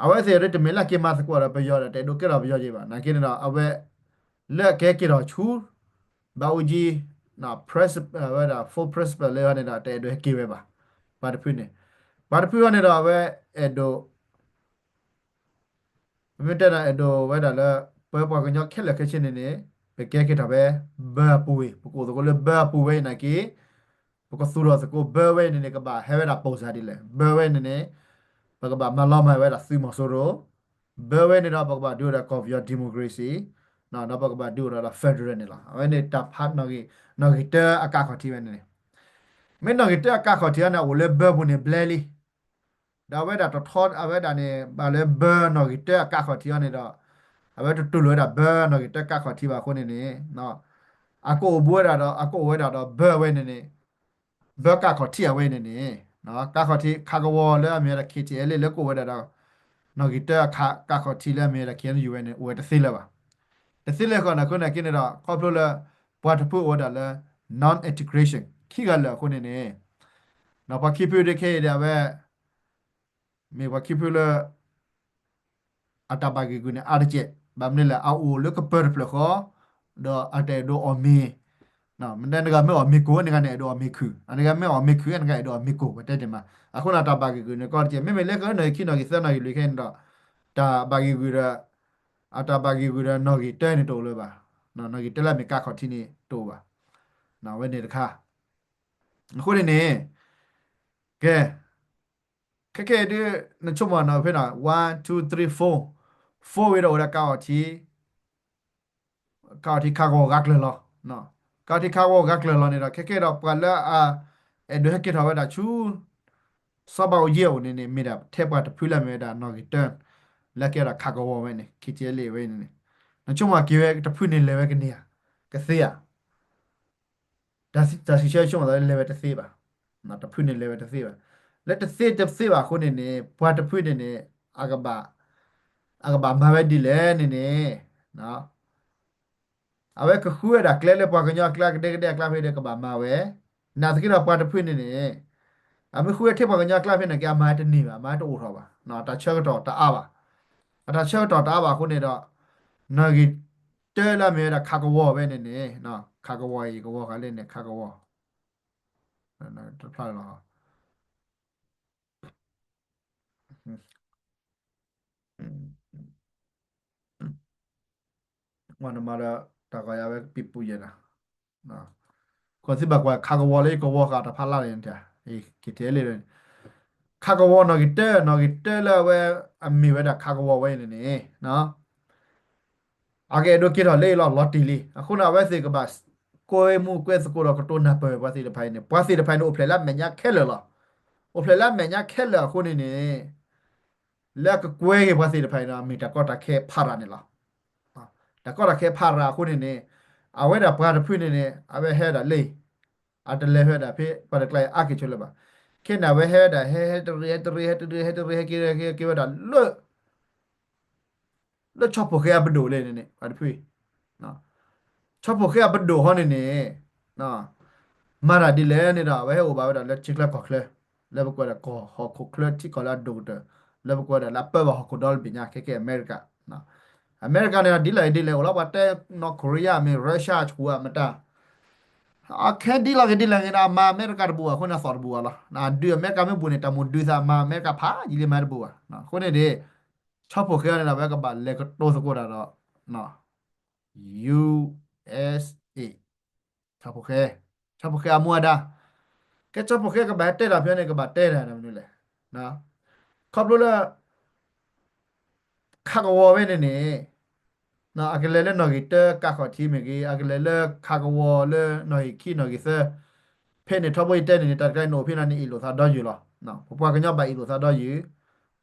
အဝဲသ့ၣ်ဒ်တမ့ၢ်လၢက့ၤမၤသကိးဒီးပယီၤဒီး တအဲၣ်ဒိးကဲထီၣ်ပယီၤက့ၤဘၣ် နာ်က့န့ၣ်ဒီး အဝဲ လၢအကဟဲက့ၤထီၣ်ဆူ ဘၣ်အူကၠံ principle ဝဲဒၣ် four principle လၢအီၤန့ၣ်ဒီး တအဲၣ်ဒိးဟဲက့ၤဝဲဘၣ်. ပှၤတဖုန့ၣ်, ပှၤတဖုအီၤန့ၣ်ဒီး အဝဲအဲၣ်ဒိး ပမ့ၢ်တဲဒီးအဲၣ်ဒိးဝဲဒၣ်လၢ ပပှၤကညီခဲလၢာ်ခဲဆ့န့ၣ်န့ၣ် ပကဲက့ၤထီၣ်ဖဲ ဘၢအပူၤဝဲ ပကအိၣ်သကိးလၢဘၢအပူၤဝဲအံၤနာ်က့, ပကသူၣ်ထီၣ်သကိးဘၢဝဲအံၤန့ၣ်န့ၣ် ကဘၣ်ဟဲဝဲဒၣ်ပိၢ်စၢ်ဒ်လဲၣ် ဘၢဝဲန့ၣ်န့ၣ်, ပကဘၣ်မၤလီၤမၢ်ဝဲဒၣ်သုးမီၤစိရိၤ, ဘၢဝဲန့ၣ်ဒီး ပကဘၣ်ဒုးအိၣ်ဒီးကီၢ်ပယီၤ democracy, ဒီးပကဘၣ်ဒုးအိၣ်ဒီး federal န့ၣ်လီၤ. အဝဲန့ၣ်တၢ်ဖး နီၣ်ဂံၢ်တၢအကါခီၣ်ထံးဝဲန့ၣ်န့ၣ်, မ့ၢ်နီၣ်ဂံၢ်တၢအကါခီၣ်ထံးအီၤန့ၣ် အိၣ်လၢဘၢပူၤန့ၣ်ဘျဲလံ ဒီးအဝဲဒၣ်တထီအဝဲဒၣ်န့ၣ် ဘၣ်လၢဘၢနီၣ်ဂံၢ်တၢအကါခီၣ်ထံးအီၤန့ၣ်ဒီး အဝဲတတူၢ်လိာ်ဝဲဒၣ်ဘၢနီၣ်ဂံၢ်တၢကါခီၣ်ထံးဘၣ်အဃိန့ၣ်န့ၣ်, အကအိၣ်ဘူးဝဲဒၣ်ဒီး အကအိၣ်ဝဲဒၣ်ဒီးဘၢဝဲန့ၣ်န့ၣ်, ဘၢကါခီၣ်ထံးအဝဲန့ၣ်န့ၣ်, ကါခီၣ်ထံးခးကဝီၤလၢအမ့ၢ်ဝဲဒၣ် KTLA လၢကအိၣ်ဝဲဒၣ်ဒီး နီၣ်ဂံၢ်တၢအခး ကါခီၣ်ထံးလၢအမ့ၢ်ဝဲဒၣ် KNU ဝဲန့ၣ် အိၣ်ဝဲတသ့လၢၤဘၣ်. တသ့လၢၤဃီန့ၣ်အဃိန့ၣ်က့န့ၣ်ဒီး ခီဖျိလၢ ပှၤတဖုအိၣ်ဝဲဒၣ်လၢ non-integration ခံဂၤလၢာ်အဃိန့ၣ်န့ၣ်, ဒီးပှၤခံဖုဒၣ်ခဲအံၤဒီးအဝဲ မ့ၢ်ပှၤခံဖုလၢ အတၢ်ဘၣ်ဂံၢ်ဂုာ်န့ၣ် အါတက့ၢ်, ဘၣ်မနုၤလဲၣ် အအိၣ်လၢကပၢၤတဖျၢၣ်ဃီ, ဒီးအတအဲၣ်ဒိးအီၣ်မ့ၤ, မ့ၢ်နဂၤမ့ၢ်အီၣ်မ့ၤကိၢ် နဂၤန့ၣ်အဲၣ်ဒိးအီၣ်မ့ၤခုၣ်, အနဂၤမ့ၢ်အီၣ်မ့ၤခုၣ် နဂၤအဲၣ်ဒိးအီၣ်မ့ၤကိၢ် ပတဲတ့ၢ်မး, အဃိန့ၣ် တၢ်ဘၣ်ဂံၢ်ဂုာ်န့ၣ်ကီတက့ၢ်, မ့မ့ၢ်လၢကနီၣ်ဂံၢ်ခံနီၣ်ဂံၢ်သၢနီၣ်ဂံၢ်လွံၢ်ခဲအံၤန့ၣ်ဒီး တၢ်ဘၣ်ဂံၢ်ဂုာ်ဒီး အတၢ်ဘၣ်ဂံၢ်ဂုာ်ဒီးနီၣ်ဂံၢ်တၢန့ၣ်တအိၣ်လၢၤဘၣ်, နီၣ်ဂံၢ်တၢလၢအမ့ၢ်ကါခီၣ်ထံးန့ၣ်တအိၣ်ဘၣ်, အဝဲန့ၣ်တခါ, အဃိန့ၣ်န့ၣ်, ကဲ ခဲခဲအံၤဒုး နဆိကမိၣ်နီၤဖဲနီၤ one two three four, four ဝံၤဒီးအိၣ်ဒီးကါအီၣ်ထံ, ကါအီၣ်ထံခးကဝီၤဂၤကျၢၤလီၤ, ကါအီၣ်ထံခးကဝီၤဂၤကျၢၤလီၤန့ၣ်ဒီး ခဲခဲဒီးပှၤလၢအ အဲၣ်ဒိးဟဲက့ၤထီၣ်ဝဲဒၣ်ဆူ စီၤဘးအူကၠံအအိၣ်န့ၣ်န့ၣ် မ့ၢ်ဒၣ်ထဲပှၤတဖုလၢအမ့ၢ်ဝဲဒၣ်နီၣ်ဂံၢ်တၢ, လၢကဲဒီးခးကဝီၤဝဲန့ၣ် ခံကဲလံဝဲန့ၣ်န့ၣ်, နဆိကမိၣ်က့ၤဝဲတဖုန့ၣ်လဲၤဝဲကန့ၢ်ဧါ, ကသ့ဧါ. တၢ်စံးဆၢဆိကမိၣ်သးလဲၤဝဲတသ့ဘၣ်, တဖုန့ၣ်လဲၤဝဲတသ့ဘၣ်. လၢတသ့တသ့ဘၣ်အဃိန့ၣ်န့ၣ် ပှၤတဖုန့ၣ်န့ၣ် အကဘၣ်မၤဝဲဒ်လဲၣ်န့ၣ်န့ၣ် အဝဲကဃုဝဲဒၣ်ကျဲလၢပှၤကညီအကျါ ကဒဲကဒဲအကျါဖဲဒီးကဘၣ်မၤဝဲ, နာ်သက့ဒီးပှၤတဖုန့ၣ်န့ၣ် အမ့ၢ်ဃုဝဲထဲပှၤကညီအကျါဖဲန့ၣ်က့ အမၤတန့ၢ်ဘၣ်, အမၤတအိၣ်ထီၣ်ဘၣ်, တၢ်ဆၢကတီၢ်တအါဘၣ်, အတၢ်ဆၢကတီၢ်တအါဘၣ်အဃိန့ၣ်ဒီး နီၣ်ဂံၢ်တၢလၢအမ့ၢ်ဝဲဒၣ်ခးကဝီၤဝဲန့ၣ်န့ၣ်, ခးကဝီၤအံၤ ကဝီၤဃာ်လၢန့ၣ် ခးကဝီၤ တဖျါလီၤ နမၤဒီး တၢ်ဂီၤယၤဝဲကပံာ်ပူၤယဲနီၤ, ကီၢ်သံဘၣ်ကွၢ် ခးကဝီၤလၢကဝီၤဃာ်တၢ်ဖးလၢ်န့ၣ်, က့ၤတဲလံ, ခးကဝီၤနီၣ်ဂံၢ်တၢ နီၣ်ဂံၢ်တၢလၢအဝဲ အမ့ၢ်ဝဲဒၣ်ခးကဝီၤဝဲန့ၣ်န့ၣ် အကအဲၣ်ဒိးက့ၤထီၣ်လၢအံၤလီၤ လီၤတံၢ်လံ. အဃိန့ၣ် အဝဲသ့ၣ်ကဘၣ် ကွဲမုာ်ကွဲသကိးဒီးကတိၤနၢ်ပၢၢ်ပှၤသ့ၣ်တဖၣ်အံၤန့ၣ်, ပှၤသ့ၣ်တဖၣ်န့ၣ် အိၣ်ဖျဲၣ်လၢအမဲာ်ညါခဲလၢာ်လီၤ. အိၣ်ဖျဲၣ်လၢအမဲာ်ညါခဲလၢာ်အဃိန့ၣ်န့ၣ် လၢအကကွဲက့ၤပှၤသ့ၣ်တဖၣ်အံၤန့ၣ် မ့ၢ်တၢ်ကီတၢ်ခဲဖးရၤန့ၣ်လီၤ. တၢ်ကီတၢ်ခဲဖးရၤအဃိန့ၣ်န့ၣ် အဝဲဒၣ်ပှၤတဖုန့ၣ်န့ၣ် အဝဲဟဲဒၣ်လၢ အတလဲၤဖဲဒၣ်ဖဲပှၤတကျါအံၤအါက့ၤဆိလၢၤဘၣ်. ခဲန့ၣ် အဝဲဟဲဒၣ် ဟဲ ဟဲတရံး ဟဲတရံး ဟဲတရံး ဟဲတရံး ဟဲက့ၤ ဟဲက့ၤဝဲဒၣ်လၢ လၢဆီဖိၣ်ဃဲအပဒိၣ်လၢန့ၣ်န့ၣ် ပှၤတဖုအံၤ ဆီဖိၣ်ဃဲအပဒိၣ်ဟီန့ၣ်န့ၣ် မၤတၢ်ဒ်လဲၣ်န့ၣ်ဒီး အဝဲဟဲအိၣ်ဘၣ်ဝဲဒၣ်လၢထံချၢကီၢ်ချၢ လၢပကွဲးဒၣ်ကီၢ်ဟီၣ်ခိၣ်ချၢထံကီၢ်လၢအဒိၣ်ကတၢၢ် လၢပကွဲးဒၣ်လၢအပၢဘၣ်ဟီၣ်ခိၣ်ဒီတဘ့ၣ်ညါ ခဲကဲအမဲရကၤ အမဲရကၤန့ၣ်ဒီး ဒ်လဲၣ်ဂ့ၤဒ်လဲၣ် အိၣ်လီၤပှၤတဲ North Korea မ့ၢ် Russia ဆူၣ်အမတၤ အခဲဒ်လဲၣ်ဂ့ၤဒ်လဲၣ်ဂ့ၤန့ၣ် အမၤအမဲရကၤတဘူးဘၣ် အဃိန့ၣ်အသီၣ်တဘူးဘၣ်လီၤ. ဒုးအမဲရကၤမ့ၢ်ဘူးန့ၣ် တၢ်မိၣ်ဒုးသးမၤအမဲရကၤဖးယံာ်လံမၤတဘူးဘၣ်. အဃိန့ၣ်ဒီး ဆီဖိၣ်ဃဲန့ၣ်ဒီး အဝဲကဘၣ်လဲၤကတိၤသကိးတၢ်ဒီး U S A ဆီဖိၣ်ဃဲ, ဆီဖိၣ်ဃဲအမူအဒါ, ကဲဆီဖိၣ်ဃဲကဘၣ်ဟဲတဲတၢ်ဖဲန့ၣ် ကဘၣ်တဲတၢ်မနုၤလဲၣ်. ခီဖျိလၢ ခးကဝီၤဝဲန့ၣ်န့ၣ် အကလဲၤလၢနီၣ်ဂံၢ်တၢကးခီၣ်ထံးမ့ၢ်ဂ့ၤ, အကလဲၤလၢခးကဝီၤလၢနီၣ်ဂံၢ်ခံနီၣ်ဂံၢ်သၢ, ဖဲန့ၣ်ထီဘိယတဲန့ၣ်န့ၣ် တၢ်တခါအံၤန့ၣ်အိၣ်ဖဲန့ၣ်န့ၣ် အ့ၣ်လိာ်သးဒီယုၢ်လီၤ. ပပှၤကညီဘၣ်အ့ၣ်လိာ်သးဒီယုၢ်,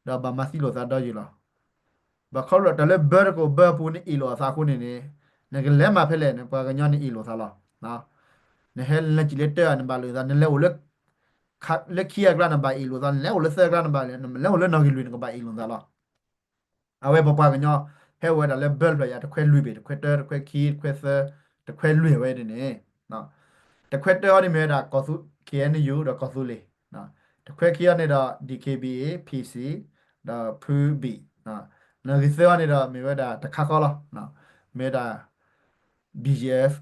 ဒီးဘၣ်မၤသံလိာ်သးဒီယုၢ်လီၤ. ဘၣ်ခီဖျိတၢ်လၢဘၢတကိးဘၢအပူၤန့ၣ်အ့ၣ်လိာ်အသးအဃိန့ၣ်န့ၣ်, နကလဲၤမၤဖဲလဲၣ်န့ၣ် ပှၤကညီန့ၣ်အ့ၣ်လိာ်သးလီၤ. နဟဲလဲၤစံၣ်လၢတၢအနဘၣ်လိာ်သး, နလဲၤအိၣ်လၢ လၢခံအကျါနဘၣ်အ့ၣ်လိာ်သး, နလဲၤအိၣ်လၢသၢအကျါနဘၣ်, နလဲၤအိၣ်လၢနီၣ်ဂံၢ်လွံၢ်နကဘၣ်အ့ၣ်လိာ်သးလီၤ. အဝဲပပှၤကညီ ဟဲအိၣ်ဝဲဒၣ်လၢဘၢတဖျၢၣ်ယါ တခွဲလွံၢ်ဘ့ၣ်, တခွဲတၢ, တခွဲခံ, တခွဲသၢ, တခွဲလွံၢ်ဝဲန့ၣ်န့ၣ်, တခွဲတၢအံၤန့ၣ်မ့ၢ်ဝဲဒၣ် K N U ဒီးကီၢ်သူလ့ၤ, တခွဲခံအံၤန့ၣ်ဒီး D K B A, P C ဒီးဖုဘံၣ်, နီၣ်ဂံၢ်သၢအံၤန့ၣ်ဒီး မ့ၢ်ဝဲဒၣ်တခါဃီလီၤ. မ့ၢ်ဝဲဒၣ် B G F,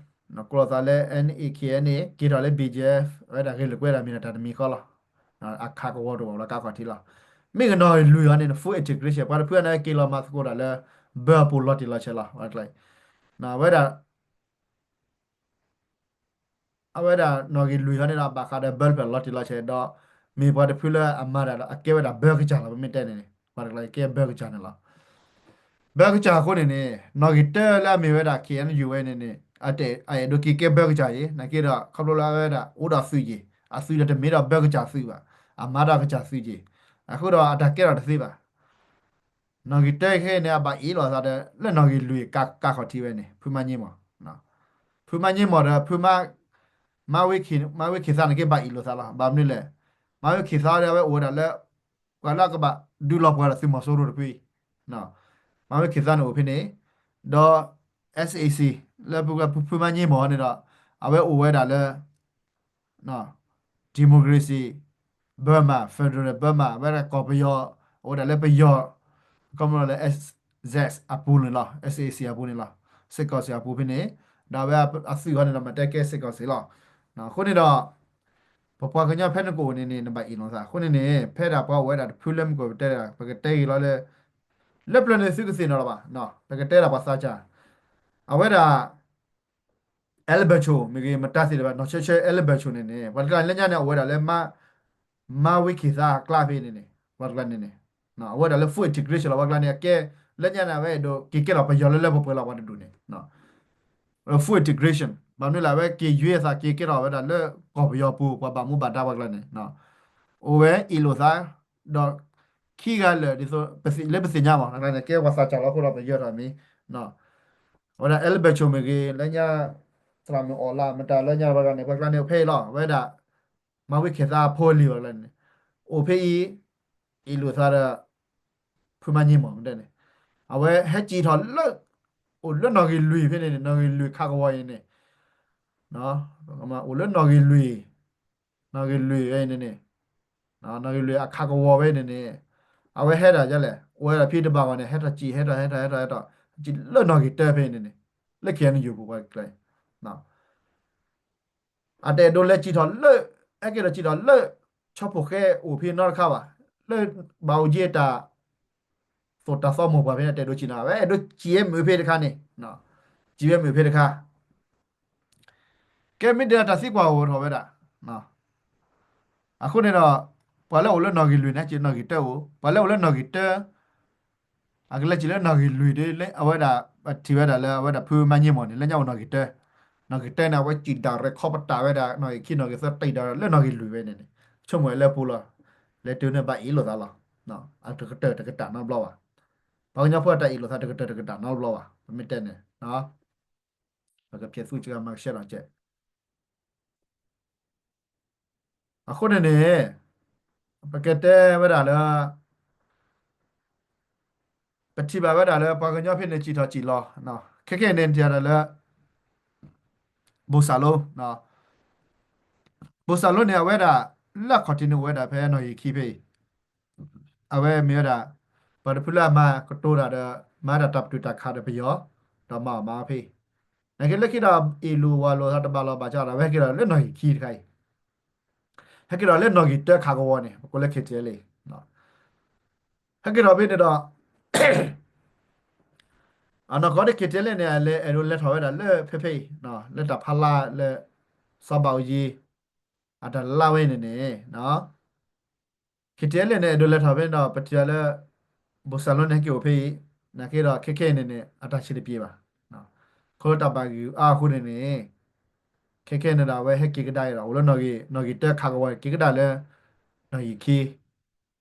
ကိးလိာ်သးလၢ N A K N A က့ၤထီၣ်လၢ B G F ဝဲဒၣ်ဂ့ၢ်လိာ်ကွဲဒၣ်မ့ၢ်ဒၣ်တၢ်တမံၤဃီလီၤ. အခးကဝီၤတအိၣ်လၢကးခီၣ်ထံးလီၤ. မ့ၢ်ကနီၣ်ဂံၢ်လွံၢ်အံၤန့ၣ် full integration ပှၤတဖုအံၤန့ၣ်က့ၤလီၤမၤသကိးတၢ်လၢ ဘၢအပူၤလီၤတံၢ်လီၤဆဲးလီၤ. ဝဲဒၣ် အဝဲဒၣ်နီၣ်ဂံၢ်လွံၢ်အံၤန့ၣ်ဒီး ဘၣ်ဃးဒီးဘၢတဖျၢၣ်လီၤတံၢ်လီၤဆဲးဒီး မ့ၢ်ပှၤတဖုလၢအမၤတၢ်ဒီး အကဲဝဲဒၣ်ဘၢကစၢ်လီၤ. ပမ့ၢ်တဲန့ၣ်န့ၣ် ပှၤတကျါကဲဘၢကစၢ်န့ၣ်လီၤ. ဘၢကစၢ်အဃိန့ၣ်န့ၣ် နီၣ်ဂံၢ်တၢလၢအမ့ၢ်ဝဲဒၣ် K N U ဝဲန့ၣ်န့ၣ် အတ အအဲၣ်ဒိးက့ၤကဲဘၢကစၢ်အံၤ နာ်က့ဒီး ခီဖျိလၢအဝဲဒၣ်အိၣ်ဒီးအသုးယံၤ အသုးဒီးတမ့ၢ်ဒီးဘၢကစၢ်သုးဘၣ်, အမၤဒီးကစၢ်သုးယံၤ, အဃိဒီးအတၢ်ကဲထီၣ်တသ့ဘၣ်. နီၣ်ဂံၢ်တၢခဲအံၤန့ၣ် အဘၣ်အ့ၣ်လိာ်အသးဒီး လၢနီၣ်ဂံၢ်လွံၢ်ကး ကးခီၣ်ထံးဝဲန့ၣ် ဖုမၤည့မီၢ်, ဖုမၤည့မီၢ်ဒီး ဖုမ မၤဝ့ၤခံသါန့ၣ်က့ဘၣ်အ့ၣ်လိာ်သးလီၤ. ဘၣ်မနုၤလဲၣ်, မၤဝ့ၤခံသါဒီးအဝဲအိၣ်ဝဲဒၣ်လၢ ပှၤလၢအကဘၣ်ဒုးလီၤပှီၢ်ဒီးသုးမီၤစိရိၤတဖုအံၤ, မၤဝ့ၤခံသါန့ၣ်အိၣ်ဖဲန့ၣ်, ဒီး S A C လၢပဖုမၤည့မီၢ်န့ၣ်ဒီး အဝဲအိၣ်ဝဲဒၣ်လၢ democracy Burma, federal Burma ဝဲဒၣ်ကီၢ်ပယီၤ, အိၣ်ဝဲဒၣ်လၢပယီၤ, ကီမလီၤလၢ S A C အပူၤန့ၣ်လီၤ, S A C အပူၤန့ၣ်လီၤ, စ့ၢ်ကီးစ့ၢ်အပူၤဖဲန့ၣ်, ဒီးအဝဲအသုးအံၤန့ၣ်ဒီး မၤတဲကဲစ့ၢ်ကီးစ့ၢ်လီၤ. အဃိန့ၣ်ဒီး ပပှၤကညီဖဲနကအိၣ်န့ၣ်န့ၣ် နဘၣ်အ့ၣ်လိာ်သး, အဃိန့ၣ်န့ၣ် ဖဲဒၣ်ပှၤအိၣ်ဝဲဒၣ်တဖုလၢမုၢ်ကီၢ်ပတဲဒၣ် ပကတဲဂ့ၤလီၤလၢ လၢပျၢၤန့ၣ်သုကသ့ၣ်နီၣ်လီၤဘၣ်, ပကတဲဒၣ်ပှၤသးစၢ်, အဝဲဒၣ် အဲလဘၢၣ်ဆိၣ် မ့ၢ်ဂ့ၤ မတၤသ့ၣ်တဖၣ် နီၢ်ဆၢဆၢ အဲလဘၢၣ်ဆိၣ်န့ၣ်န့ၣ် ပှၤတကျါလၢညါန့ၣ် အဝဲဒၣ်လၢ မၤဝ့ၤခံသါအကျါဖဲန့ၣ်န့ၣ် ပှၤတကျါန့ၣ်န့ၣ် အဝဲဒၣ်လၢ full integration လီၤ. ပှၤတကျါန့ၣ် အကဲ လၢညါန့ၣ် အဝဲအဲၣ်ဒိးက့ၤကဲထီၣ်ပယီၤလၢလၢပှဲၤပှဲၤလီၤ ပှၤတဒူၣ်န့ၣ် full integration ဘၣ်မနုၤလဲၣ် အဝဲက့ၤယွ့အသးက့ၤကဲထီၣ်ဝဲဒၣ်လၢကီၢ်ပယီၤပူၤ ပှၤဘၣ်မူဘၣ်ဒါပှၤတကျါန့ၣ် အိၣ်ဝဲအ့ၣ်လိာ်သး ဒီး ခံဂၤလၢာ်ဒ်သိး လၢပသ့ၣ်ညါမး ကဲပှၤသးစၢ်လီၤအဃိဒီး ပယၢၤထီၣ်မ့ၢ် အဝဲဒၣ် အဲလဘၢၣ်ဆိၣ်မ့ၢ်ဂ့ၤ လၢညါ သရၣ်မုၣ်အီၣ်လၢ မတၤလၢညါဘၣ်ဂၤန့ၣ် ပှၤကျါန့ၣ်အိၣ်ဖဲအံၤလီၤ. အဝဲဒၣ် မၤဝံၤခဲၣ်သးအဖိအလံၤဘၣ်န့ၣ် အိၣ်ဖဲအံၤ အ့ၣ်လိာ်သးဒီး ဖုမၤညံမီၢ်မ့ၢ်တဲန့ၣ် အဝဲဟဲစံၣ်ထီၣ်လၢ အိၣ်လၢနီၣ်ဂံၢ်လွံၢ်ဖဲန့ၣ်န့ၣ် နီၣ်ဂံၢ်လွံၢ်ခးကဝီၤအံၤန့ၣ် အိၣ်လၢနီၣ်ဂံၢ်လွံၢ် နီၣ်ဂံၢ်လွံၢ်ဝဲအံၤန့ၣ်န့ၣ် နီၣ်ဂံၢ်လွံၢ်အခးကဝီၤဝဲန့ၣ်န့ၣ် အဝဲဟဲဒၣ်ယလဲၣ် အိၣ်ဝဲဒၣ်ဖံတဘၣ်ဂီၢ်န့ၣ် ဟဲထီၣ်စံၣ် ဟဲထီၣ် ဟဲထီၣ် ဟဲထီၣ် ဟဲထီၣ် စံၣ်လၢနီၣ်ဂံၢ်တၢဖဲအံၤန့ၣ်န့ၣ် လၢ ခ့ၣ်အဲၣ်ယူၣ်ပူၤပှၤကျါ အတအဲၣ်ဒိးလဲၤစံၣ်ထီၣ်လၢ ဟဲက့ၤဒီးစံၣ်ထီၣ်လၢ ဆီဖိၣ်ဃဲအိၣ်ဖဲနီတခါဘၣ် လၢဘၣ်အိၣ်ယ့ၢ်တၢ် သိၣ်တၢ်သီမိၢ်ပှၢ်ဖဲန့ၣ် အတအဲၣ်ဒိးစံၣ်နီၤ အဝဲအဲၣ်ဒိးစံၣ်ဝဲမုာ်ဖဲတခါန့ၣ် စံၣ်ဝဲမုာ်ဖဲတခါ ကဲမ့ၢ်ဒ်တၢ်သံကွၢ်အိၣ်ထီၣ်ဝဲဒၣ် အဃိန့ၣ်ဒီး ပှၤလၢအိၣ်လၢနီၣ်ဂံၢ်လွံၢ်န့ၣ် ဟဲစံၣ်နီၣ်ဂံၢ်တၢအိၣ် ပှၤလၢအိၣ်လၢနီၣ်ဂံၢ်တၢ အကလဲၤစံၣ်လၢနီၣ်ဂံၢ်လွံၢ်ဒီး အဝဲဒၣ် ပထံၣ်ဝဲဒၣ်လၢအဝဲဒၣ်ဖုမၤညံမီၢ်န့ၣ် လၢညါအိၣ်နီၣ်ဂံၢ်တၢ နီၣ်ဂံၢ်တၢန့ၣ် အဝဲစံၣ်ဒၣ်ရဲၣ်ခီပတာ်ဝဲဒၣ် နီၣ်ဂံၢ်ခံနီၣ်ဂံၢ်သၢတံၢ်ဒီးလၢနီၣ်ဂံၢ်လွံၢ်ဝဲန့ၣ်န့ၣ် ဆိကမိၣ်ဝဲလၢပူၤလီၤ လဲၤတုၤန့ၣ်ဘၣ်အ့ၣ်လိာ်သးလီၤ အတကတၢၢ်တကတၢၢ်နီတဘျီဘၣ် ပှၤကညီဖိအတၢ်အ့ၣ်လိာ်သးတကတၢၢ်တကတၢၢ်နီတဘျီဘၣ် ပမ့ၢ်တဲန့ၣ် ပကဖျဲးသူစှၤမၤကဆှဲလီၤကဲး အဃိန့ၣ်န့ၣ် ပကတဲဝဲဒၣ်လၢ ပထံၣ်ဘၣ်ဝဲဒၣ်လၢပှၤကညီဖဲန့ၣ်စံၣ်ထီၣ်စံၣ်လီၤ ခဲကနံၣ်အံၤန့ၣ် ထံၣ်ဒၣ်လၢ ဘိၣ်စၢ်လိ ဘိၣ်စၢ်လိန့ၣ် အဝဲဒၣ် လၢအခီၣ်ထံးန့ၣ်အိၣ်ဝဲဒၣ်ဖဲနီၣ်ဂံၢ်ခံဖဲအံၤ အဝဲမ့ၢ်ဝဲဒၣ် ပှၤတဖုလၢအမၤကတိၤတၢ်ဒီး မၤတၢ်တၢ်ပတုာ်တၢ်ခးဒီးပယီၤ ဒီးမၤအီၣ်မၤအီဖဲအံၤ နာ်က့လၢခံဒီး အ့ၣ်လိာ်ဝၤလိာ်သးတဘၣ်လီၤဘၣ်ဆၣ်ဒီး အဝဲဟဲက့ၤဒီးလၢနီၣ်ဂံၢ်ခံတခါအံၤ ဟဲက့ၤဒီးလၢနီၣ်ဂံၢ်တၢခးကဝီၤန့ၣ် ပကိးလၢ ခ့ၣ်ထံၣ်အဲလ် ဟဲက့ၤဒီးဖဲန့ၣ်ဒီး အနီၢ်ကီၢ်ဒ် ခ့ၣ်ထံၣ်အဲလ်န့ၣ် အလဲၤအဲၣ်ဒိးလဲၤထီၣ်ဝဲဒၣ်လၢဖဲဖဲအံၤ လၢတၢ်ဖီလာ်လၢ စီၤဘၣ်အူယံၤ အတၢ်လၢ်ဝဲန့ၣ်န့ၣ် ခ့ၣ်ထံၣ်အဲလ်န့ၣ် အဲၣ်ဒိးလဲၤထီၣ်ဖဲန့ၣ်ဒီး ပထံၣ်လၢ ဘိၣ်စၢ်လိန့ၣ်ဟဲက့ၤအိၣ်ဖဲအံၤ နာ်က့ဒီး ခဲခဲအံၤန့ၣ်န့ၣ် အတၢ်ဆံးတပျ့ၤဘၣ်. ခီဖျိတၢ်ဘၣ်ဂံာ်အါအဃိန့ၣ်န့ၣ် ခဲခဲန့ၣ်ဒီး အဝဲဟဲက့ၤကဒါအံၤဒီး အိၣ်လၢနီၣ်ဂံၢ် နီၣ်ဂံၢ်တၢခးကဝီၤ က့ၤကဒါလၢ နီၣ်ဂံၢ်